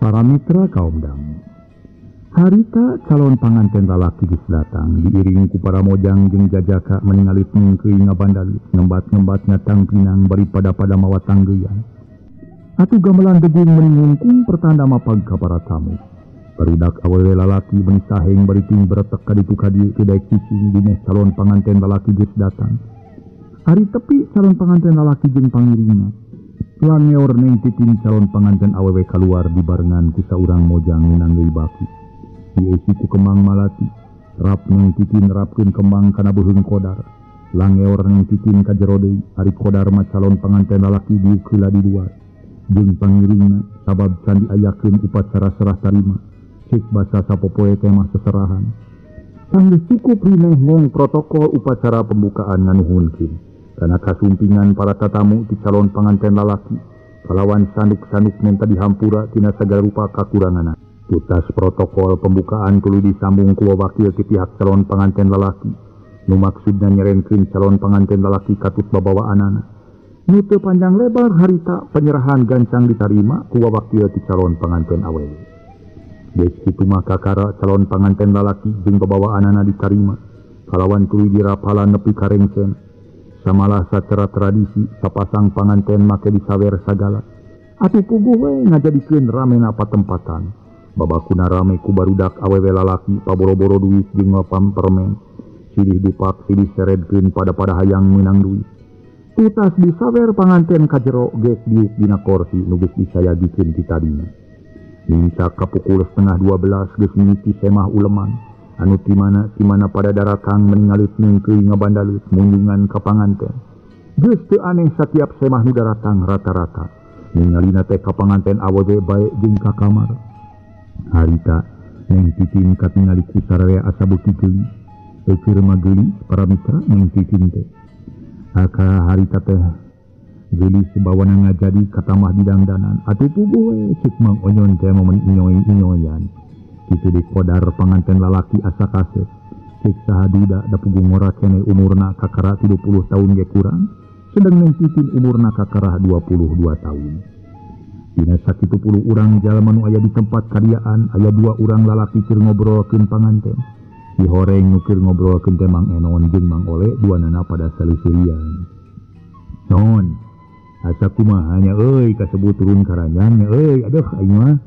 Para mitra kaum dangu. Harita calon panganten lalaki geus datang diiring ku para mojang jeung jajaka meningalit mingkeuy ngabandalit ngembat-ngembat ngatang pinang bari pada-pada mawa tanggeuyan. Atuh gamelan degung meningungkung pertanda mapag ka para tamu. Barudak awewe lalaki meuni saheng bari ting beretek ka ditu ka dieu teu daek cicing dineh calon panganten lalaki geus datang. Ari tepi calon panganten lalaki jeung pangiringna. Langeor Neng Titin calon panganten awewe kaluar dibarengan ku saurang mojang nu nanggeuy baki. Dieusi ku kembang malati. Rap Neng Titin nerapkeun kembang kana beuheung Kodar. Langeor Neng Titin ka jero deui, ari Kodar mah calon panganten lalaki diuk heula di luar. Jeung pangiringna sabab can diayakeun upacara serah tarima. Cek basa sapopoe teh mah seserahan. Sanggeus cukup rineh ngong protokol upacara pembukaan nganuhunkeun. Kana kasumpingan para tatamu ti calon panganten lalaki kalawan sanduk-sanduk menta dihampura tina sagala rupa kakuranganna. Tutas protokol pembukaan tuluy disambung ku wakil ti pihak calon panganten lalaki. Nu maksudna nyerenkeun calon panganten lalaki katut babawaanana. Nu teu panjang lebar harita penyerahan gancang ditarima ku wakil ti calon panganten awewe. Geus kitu mah kakara calon panganten lalaki jeung babawaanana ditarima. Kalawan tuluy dirapalan nepi ka rengsen. Samalah sacara tradisi sapasang panganten make disawer sagala. Atuh puguh we ngajadikeun ramena patempatan. Babakuna rame ku barudak awewe lalaki paboro-boro duit jeung ngapam permen. Silih dupak silih seredkeun pada-pada hayang meunang duit. Tutas disawer panganten ka jero geus diuk dina korsi nu geus disayagikeun ti tadina. Nincak ka pukul 11:30 geus mimiti semah uleman. Anu ti mana pada daratang meningalit mingkeuy ngabandalit munjungan ka panganten. Geus teu aneh satiap semah nu daratang rata-rata ningalina teh ka panganten awewe bae jeung ka kamar. Harita Neng Titin katingali ku sararea asa beuki geuli. Eukeur mah geuli para mitra Neng Titin teh. Aka harita teh geulis bawana ngajadi katamah didangdanan. Atuh puguh we ceuk Mang Onyon teh momen inyoy-inyoyan. Kitu di Kodar panganten lalaki asa kasep. Cek saha duda da puguh ngora keneh umurna kakara 30 tahun ge kurang, sedang Neng Titin umurna kakara 22 tahun. Dina sakitu puluh urang jalma nu aya di tempat kadiaan, aya dua urang lalaki keur ngobrolkeun panganten. Si horeng nu keur ngobrolkeun teh Mang Enon jeung Mang Ole, duanana pada salisirian. Non, asa kumaha nya euy kasebut turun ka ranjang nya euy, aduh aing mah.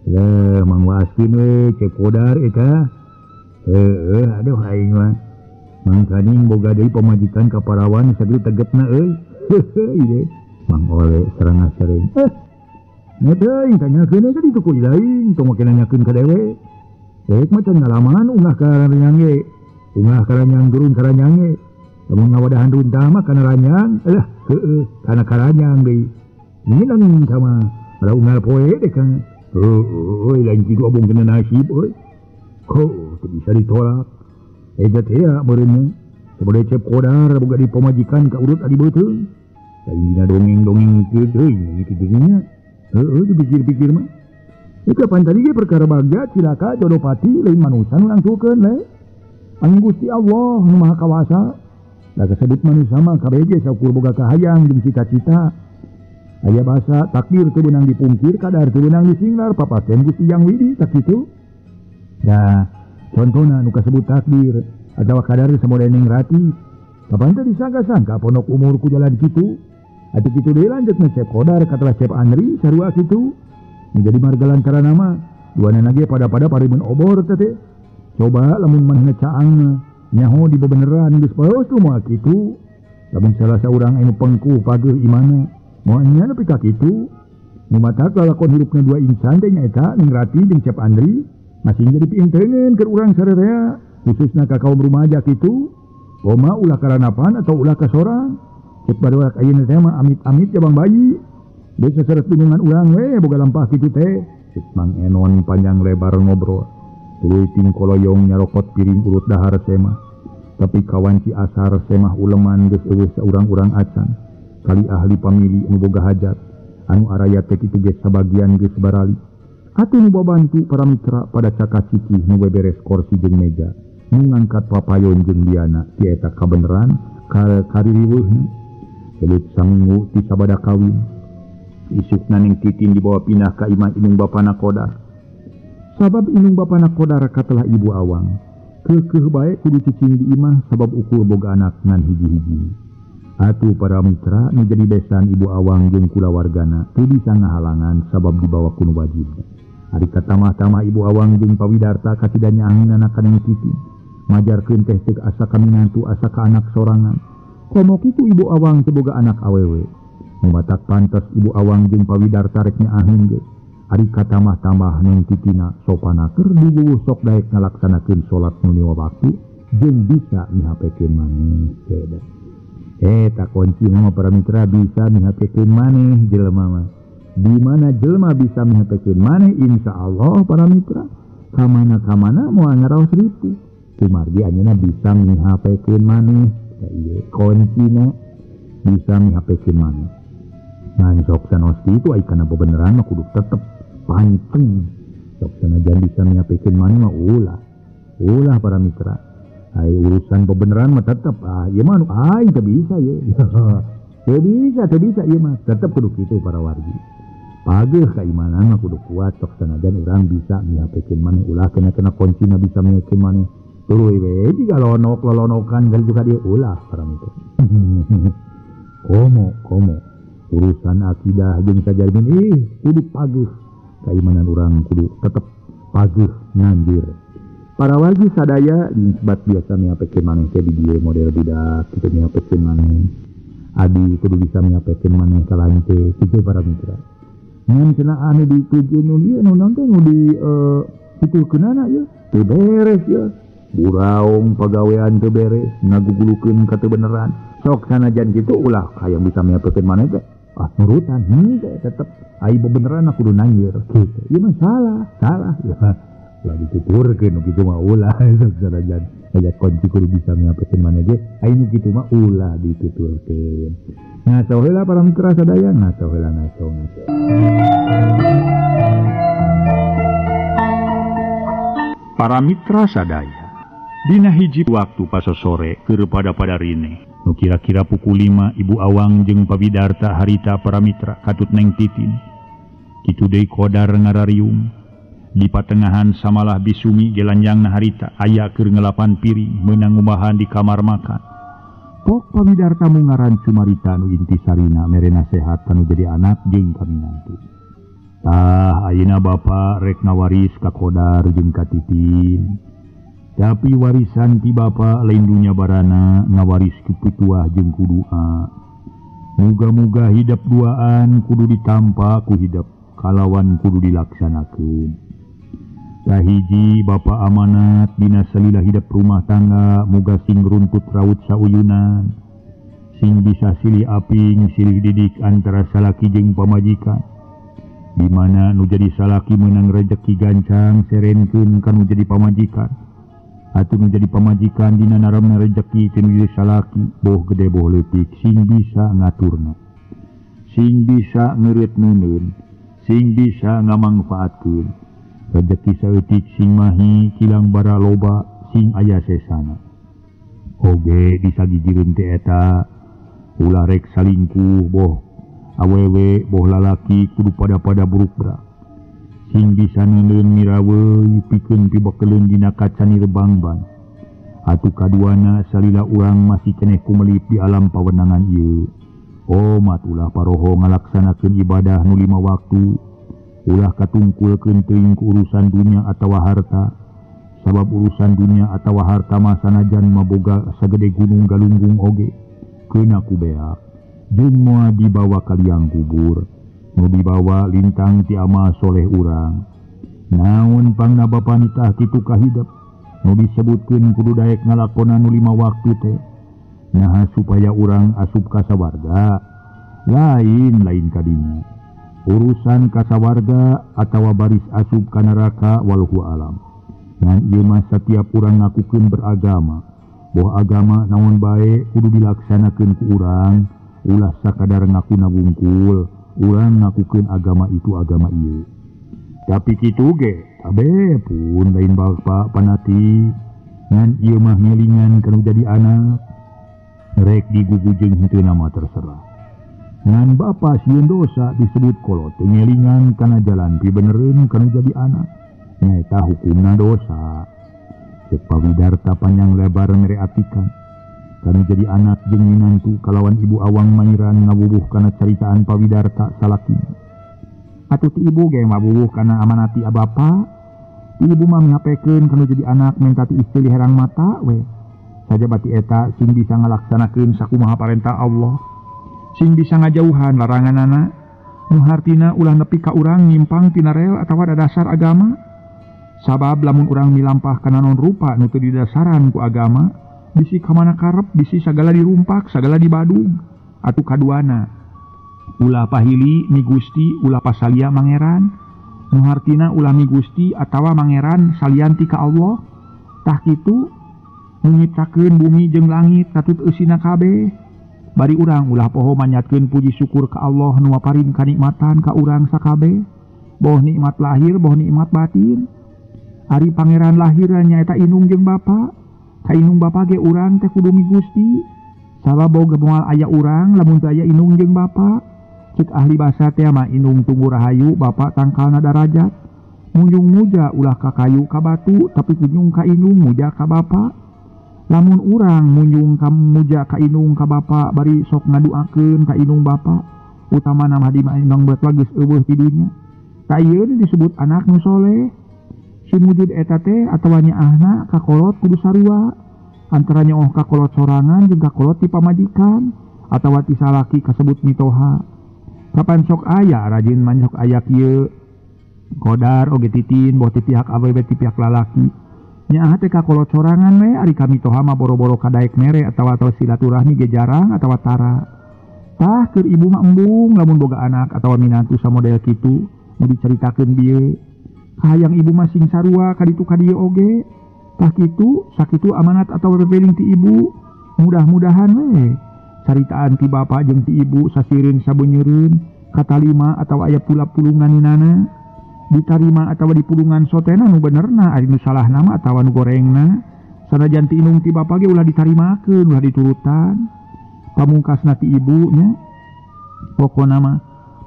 Lah Mang Waskin we cek Kodar eta. Heueuh aduh aing mah. Mangkaning boga deui pamajikan ka parawan sakitu tegepna euy. Heuheuy deui. Mang Ole serangah sereng. Nya teuing tanyakeun we ka ditu ku lain, tong make nanyakeun ka dewe. Rek mah can ngalaman ungah ka ranjang ge. Ungah ka ranjang turun ka ranjang ge. Lamun ngawadahan runtah mah kana ranjang, alah heueuh kana karanjang deui. Minang sama. Ada unggal poe deh Kang. Heuh lain kitu abong kena nasib euy. Heuh teu bisa ditolak. Eta teh ya meureun sabade Cep Kodar boga di pamajikan ka urut adi beuteung. Lain dina dongeng-dongeng kieu teuing kitu nya. Heuh dipikir-pikir mah. Itu pan tadi ge perkara bagja cilaka jodoh pati lain manusa nu nangtukeun le. Anu Gusti Allah nu Maha Kawasa. Da kasebut manusia mah kabeh ge saukur boga kahayang jeung cita-cita. Aya bahasa takdir teu beunang dipungkir, kadar teu beunang disinglar, papaten Gusti Yang Widi tak kitu. Ya, contohna nu kasebut takdir atawa kadar samoda ning rati. Kapan teh disangka-sangka pondok umur ku jalan kitu. Atuh kitu deui lanjutna Cep Kodar katelah Cep Andri sarua kitu. Menjadi marga lantaran nama duanana ge pada-pada parimun obor teh. Coba lamun manehna caang nyaho di bebeneran geus paeus tuh moal kitu. Lamun salah saurang anu pengkuh pageuh imana moal nya nepi ka kitu. Nu matak lalakon hirupna dua insan teh nyaeta Ning Rati jeung Cep Andri masih jadi piinteungeun keur urang sarerea khususna ka kaum rumaja kitu. Koma ulah karanapan atau ulah ka sorang. Cek barudak ayeuna teh mah amit-amit jabang bayi. Deui saseret dunungan urang we boga lampah kitu teh. Cek Mang Enon panjang lebar ngobrol. Tuluy tingkoloyong nyarokot piring urut dahar semah. Tapi kawanci asar semah uleman geus eueuh saurang-urang acan. Kali ahli pamili anu boga hajat, anu araya teh kitu geus sabagian geus barali. Atuh nu babantu para mitra pada cakaciki nu beberes kursi jeung meja, nu ngangkat papayon jeung diana ti eta kabeneran kaririweuhna. Selut saminggu ti sabada kawin. Isukna Ning Titin dibawa pindah ka imah indung bapana Kodar. Sabab indung bapana Kodar katelah Ibu Awang. Keukeuh bae kudu cicing di imah sabab ukur boga anak ngan hiji-hiji. Atuh para mitra nu jadi besan Ibu Awang jeung kulawargana teu bisa ngahalangan sabab dibawa ku nu wajib. Ari katamah-tamah Ibu Awang jeung Pawidarta kasida nyaangeunana ka Neng Titin. Majarkeun teh teu asa ka minantu asa ka anak sorangan. Komo kitu Ibu Awang teu boga anak awewe. Nu matak pantes Ibu Awang jeung Pawidarta rek nyaaheun ge. Ari katamah-tamah Neng Titina sopana keur diwuwuh sok daek ngalaksanakeun salat nu lima waktu jeung bisa mihapekeun maneh. Eta kunci nama para mitra bisa mihapekeun maneh jelema mah. Di mana jelema bisa mihapekeun maneh insyaallah para mitra kamana-kamana moal ngaraos ripuh. Kumargi anjeunna bisa mihapekeun maneh. Ya ieu kuncina bisa mihapekeun maneh. Ngan sok sanos kitu ai kana bebeneran mah kudu tetep pancing. Sok sanajan bisa mihapekeun maneh mah ulah. Ulah para mitra. Ai urusan bebeneran mah tetep ah ieu mah anu aing teu bisa ye. Teu bisa ieu mah tetep kudu kitu para wargi. Pageuh kaimanan mah kudu kuat sok sanajan urang bisa mihapekeun maneh ulah kena-kena kuncina bisa mihapekeun maneh. Tuluy we jiga lonok-lolonokan kali juga dia ulah para mitra. Komo urusan akidah jeung sajarmin ih kudu pageuh kaimanan urang kudu tetep pageuh nganjir. Para wargi sadaya disebut biasa mihapekeun maneh teh di dieu model budak kitu mihapekeun maneh. Adi kudu bisa mihapekeun maneh ka lanceuk kitu para mitra. Ngan cenah anu dituju nu ieu nu naon teh nu di kitukeunana ieu teu beres ieu. Buraung pagawean teu beres ngagugulukeun ka teu beneran. Sok sanajan kitu ulah hayang bisa mihapekeun maneh teh. Ah nurutan henteu tetep ai bebeneran kudu nanjir kitu. Ieu mah salah ya. Ulah dituturkeun nu kitu mah ulah sok sanajan aya kunci kudu bisa mihapekeun maneh ge ai nu kitu mah ulah dituturkeun. Ngaco heula para mitra sadaya, ngaco heula ngaco. Para mitra sadaya, dina hiji waktu pasosore keur pada-pada rine. Nu kira-kira pukul 5 Ibu Awang jeung Pawidarta harita para mitra katut Neng Titin. Kitu deui Kodar ngarariung. Di patengahan samalah Bisumi gelanjangna harita aya keur ngelapan piring meunang ngubahan di kamar makan. Pok Pawidarta mungaran cumarita nu intisarina mere nasehat kanu jadi anak jeung kaminantu. Tah ayeuna bapa rek ngawaris ka Kodar jeung ka Titin. Tapi warisan ti bapa lain dunya barana ngawaris ku pituah jeung ku doa. Muga-muga hidep duaan kudu ditampa ku hidep kalawan kudu dilaksanakeun. Kahiji bapa amanat dina salila hidep rumah tangga muga sing runtut raut sauyunan. Sing bisa silih aping silih didik antara salaki jeung pamajikan. Di mana nu jadi salaki meunang rejeki gancang serenkeun ka nu jadi pamajikan. Atuh nu jadi pamajikan dina naramna rejeki ti nu jadi salaki boh gede boh leutik sing bisa ngaturna. Sing bisa ngeureut neuneun, sing bisa ngamangfaatkeun. Rejeki saeutik sing mahi kilang bara loba sing aya sesana. Oge disagigireun teh eta ulah rek salingkuh boh awewe boh lalaki kudu pada-pada buruk berak. Sing bisa neuneun miraweuy pikeun pibekeleun dina kacanir bangban. Atuh kaduana salila urang masih keneh kumelip di alam pawenangan ieu. Omat ulah paroho ngalaksanakeun ibadah nu 5 waktu. Ulah katungkulkeun teuing ku urusan dunya atawa harta. Sabab urusan dunya atawa harta mah sanajan maboga sagede gunung galunggung oge keuna ku beak. Jeung moal dibawa ka liang kubur, nu dibawa lintang ti amal soleh urang. Naon pangna bapa nitah kitu kahidep, nu disebutkeun kudu daek ngalakonan nu 5 waktu teh. Naha supaya urang asup ka sawarga, lain-lain kadinya. Urusan ka sawarga atawa baris asup ka neraka walhu alam. Ngan ieu mah satiap urang ngakukeun beragama, boh agama naon bae kudu dilaksanakeun ku urang. Ulah sakadar ngakuna wungkul, urang ngakukeun agama itu agama ieu. Tapi kitu ge, tabe pun lain bapa panati. Ngan ieu mah ngelingan kanu jadi anak. Rek digugujeng henteu nama terserah. Ngan bapa sieun dosa disebut kolot teu ngelingan kana jalan pibenereun kanu jadi anak. Nyaeta hukumna dosa. Cek Pawidarta panjang lebar mere atikan. Kanu jadi anak jeung minantu kalawan ibu Awang Mairan ngawubuh kana caritaan Pawidarta salakina. Atuh ti ibu ge mawubuh kana amanati abapa. Ti ibu mah mihapekeun kanu jadi anak menta ti istri herang mata we. Sajabati eta sing bisa ngalaksanakeun sakumaha parentah Allah. Sing bisa ngajauhan laranganana. Nu hartina ulah nepi ka urang nyimpang tina rel atawa dasar agama. Sabab lamun urang milampah kana naon rupa nu teu didasaran ku agama, bisi kamana karep, bisi sagala dirumpak, sagala dibadung. Atuh kaduana ulah pahili mi Gusti, ulah pasalia mangeran. Nu hartina ulah mi Gusti atawa mangeran salian ti ka Allah. Tah kitu nu nyiptakeun bumi jeung langit katut eusina kabeh. Bari urang ulah poho manyatkeun puji syukur ka Allah nu maparin kanikmatan ka urang sakabeh. Boh nikmat lahir, boh nikmat batin. Ari pangeran lahir nyaeta inung jeung bapa. Ka inung bapa ge urang teh kudu mi Gusti. Sabab boga moal aya urang lamun teu aya inung jeung bapa. Cek ahli basa teh mah inung tunggu rahayu, bapa tangkalna darajat. Munjung muja ulah ka kayu ka batu, tapi kunjung ka inung muja ka bapa. Lamun urang munjung ka muja ka inung ka bapa bari sok ngaduakeun ka inung bapa, utamana mah di inung batua geus eueuh ti dunya. Tah ieu disebut anak nu soleh. Sumujud eta teh atawa nyaahna ka kolot kudu sarua. Antara nyaoh ka kolot sorangan jeung ka kolot ti pamajikan atawa ti salaki kasebut mitoha. Kapan sok aya rajin man sok aya kieu. Kodar oge titin boh ti pihak awewe ti pihak lalaki. Nyaah teh ka kolot sorangan we ari ka mitoha mah boro-boro kadaek mere atawa silaturahmi ge jarang atawa tara. Tah keur ibu mah embung lamun boga anak atawa minantu samodel kitu nu dicaritakeun bieu. Kahayang ibu mah sing sarua kaditu kadieu oge. Tah kitu sakitu amanat atawa pepeling ti ibu. Mudah-mudahan we caritaan ti bapa jeung ti ibu sasireun sabeunyereun katalima atawa aya pula-pulungan ninana ditarima atawa dipulungan sotena nu benerna ari nu salahna mah atawa nu gorengna. Sanajan ti inung ti bapa ge ulah ditarimakeun ulah diturutan. Pamungkasna ti ibu nya pokona mah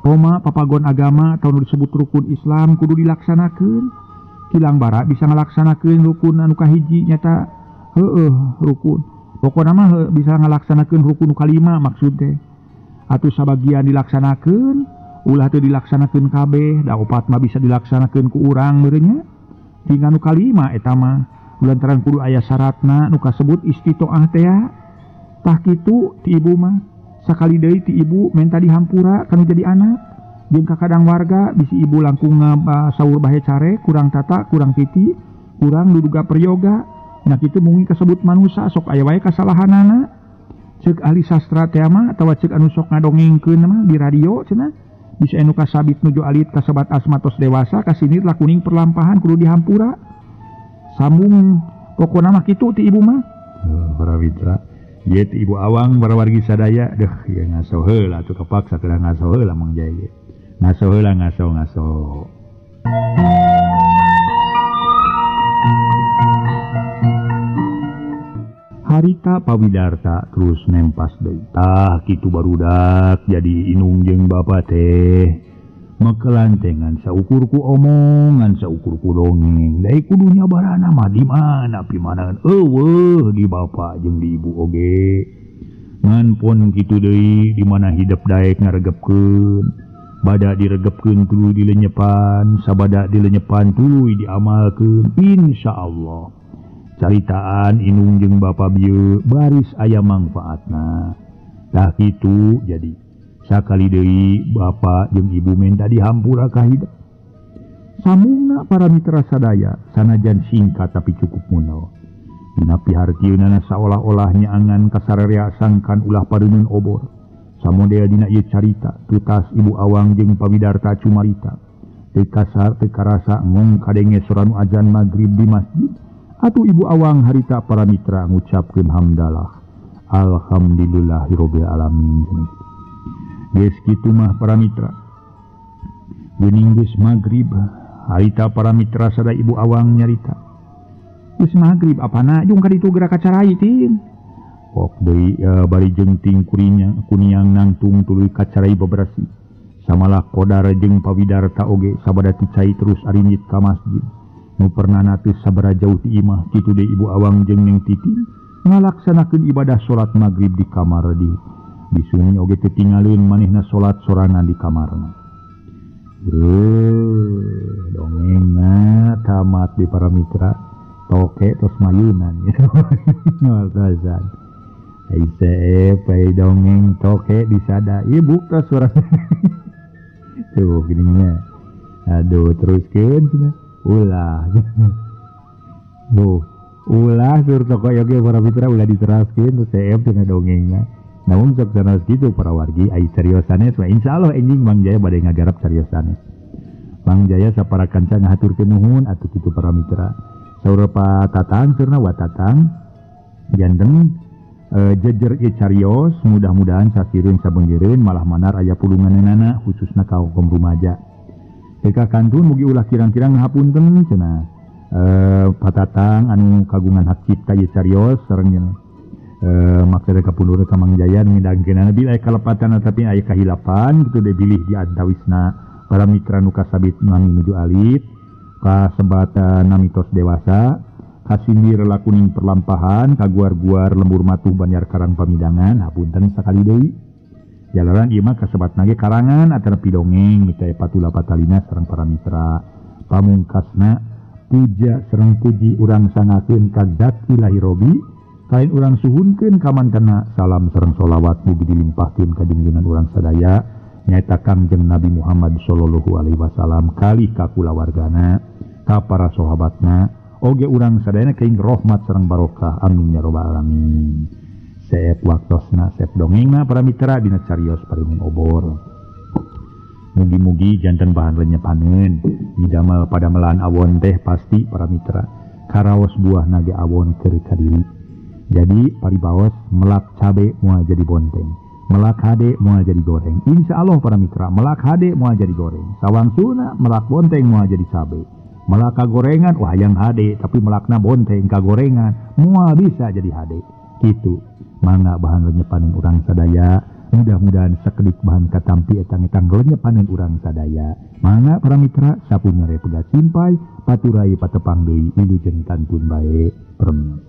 poma papagon agama atau nu disebut rukun Islam kudu dilaksanakeun. Kilang bara bisa ngalaksanakeun rukun anu kahiji nyata heueuh rukun. Pokona mah bisa ngalaksanakeun rukun nu kalima maksud teh. Atuh sabagian dilaksanakeun, ulah teu dilaksanakeun kabeh, da opat mah bisa dilaksanakeun ku urang meureun nya. Tinggal nu kalima eta mah lantaran kudu aya syaratna nu kasebut istitoah teh. Tah kitu ti ibu mah. Sakali deui ti ibu menta dihampura kanu jadi anak. Jeung kakadang warga bisi ibu langkung saur bahe care kurang tata kurang titi kurang duduga peryoga. Nah kitu mungkin kasebut manusa sok aya wae kasalahanana. Ceuk ahli sastra teh mah atawa ceuk anu sok ngadongengkeun mah di radio cenah Bisa anu kasabit nuju alit kasebat asma tos dewasa kasinir lah kuning perlampahan kudu dihampura. Sambung pokona mah kitu ti ibu mah. Para mitra, ieu ti Ibu Awang para wargi sadaya deuh ieu ngaso heula atuh kapaksa kedah ngaso heula Mang Jaya ge. Ngaso heula ngaso-ngaso. Harita Pawidarta terus nempas deui. Tah kitu barudak jadi inung jeung bapa teh. Mekelantengan saukur ku omongan saukur ku dongeng. Dai kudu nyabarana mah di mana pimanangan eueuh di bapa jeung di ibu oge. Ngan pon kitu deui di mana hidep daek ngaregepkeun. Bada diregepkeun tuluy dilenyepan, sabada dilenyepan tuluy diamalkeun insyaallah. Caritaan inung jeung bapa bieu baris aya mangfaatna. Tah kitu jadi sakali deui bapa jeung ibu menta dihampura ka hidep. Samungna para mitra sadaya sanajan singkat tapi cukup munal. Dina pihartieunana saolah-olah nyaangan kasararea sangkan ulah pareunun obor. Samodel dina ieu carita tutas Ibu Awang jeung Pawidarta cumarita. Teu kasar teu karasa ngong kadenge soranu azan magrib di masjid. Atuh Ibu Awang harita para mitra ngucapkeun hamdalah. Alhamdulillahirabbil alamin. Geus kitu mah para mitra. Geuning geus magrib harita para mitra sada Ibu Awang nyarita. Geus magrib apana jung ka ditu geura kacarai tin. Pok deui bari jeung ting kurinya kuniang nangtung tuluy kacarai beberasi. Samalah Kodar jeung Pawidarta oge sabada ti cai terus arinjit ka masjid. Nu pernah teu sabaraha jauh ti imah kitu deui Ibu Awang jeung Neng Titi ngalaksanakeun ibadah salat magrib di kamar di sunyi oge teu tinggalin manehna salat sorangan di kamarna. Dongengna tamat di para mitra toke tos mayunan ya. Ai seep ai dongeng toke disada ieu buka suara. Tuh gininya. Aduh teruskeun cenah. Ulah. Duh, ulah sur toko yoge para mitra ulah diteraskeun teu seep cenah dongengna. Namun sok sanes kitu para wargi ai serios sanes mah insyaallah enjing Mang Jaya bade ngagarap serios sanes. Mang Jaya sapara kanca ngahaturkeun nuhun atuh kitu para mitra. Saur Pa Tatang seurna wa Tatang janten jejer ieu carios mudah-mudahan sasireun sabeungeureun malah manar aya pulunganana khususna ka kaum rumaja. Eka kantun mugi ulah kirang-kirang ngahapunten cenah Patatang anu kagungan hak cipta ieu carios sareng maksudna kapundur ka Mang Jaya ngidangkeunana bilih aya kalepatan tapi aya kahilapan kitu deui bilih di antawisna para mitra nu kasabit nami nuju alit kasebat namitos dewasa kasindir lakuning perlampahan kaguar-guar lembur matuh Banjar Karang Pamidangan hapunten sakali deui. Jalaran ieu mah kasebatna ge karangan atanapi dongeng mita patula patalina sareng para mitra. Pamungkasna puja sareng puji urang sangakeun ka Zat Ilahi Robi, kain urang suhunkeun ka mantena salam sareng sholawat mugi dilimpahkeun ka junjungan urang sadaya nyaeta Kangjeng Nabi Muhammad sallallahu alaihi wasallam kalih ka kulawargana, ka para sahabatna, oge urang sadayana keing rahmat sareng barokah amin ya rabbal alamin. Seep waktosna seep dongengna para mitra dina carios paringun obor. Mugi-mugi janten bahan lenyepaneun midamal pada melan awon teh pasti para mitra karaos buah nage awon keur kadiri. Jadi paribaos melak cabe moal jadi bonteng, melak hade moal jadi goreng. Insyaallah para mitra melak hade moal jadi goreng. Sawangsuna melak bonteng moal jadi cabe. Melak kagorengan wah yang hade tapi melakna bonteng kagorengan moal bisa jadi hade. Kitu. Mangga bahan lenyepanen urang sadaya, mudah-mudahan sakedik bahan katampi etang-etang lenyepanen urang sadaya. Mangga para mitra sapunyare pegat simpai paturai patepang deui wilujeng kantun bae permios.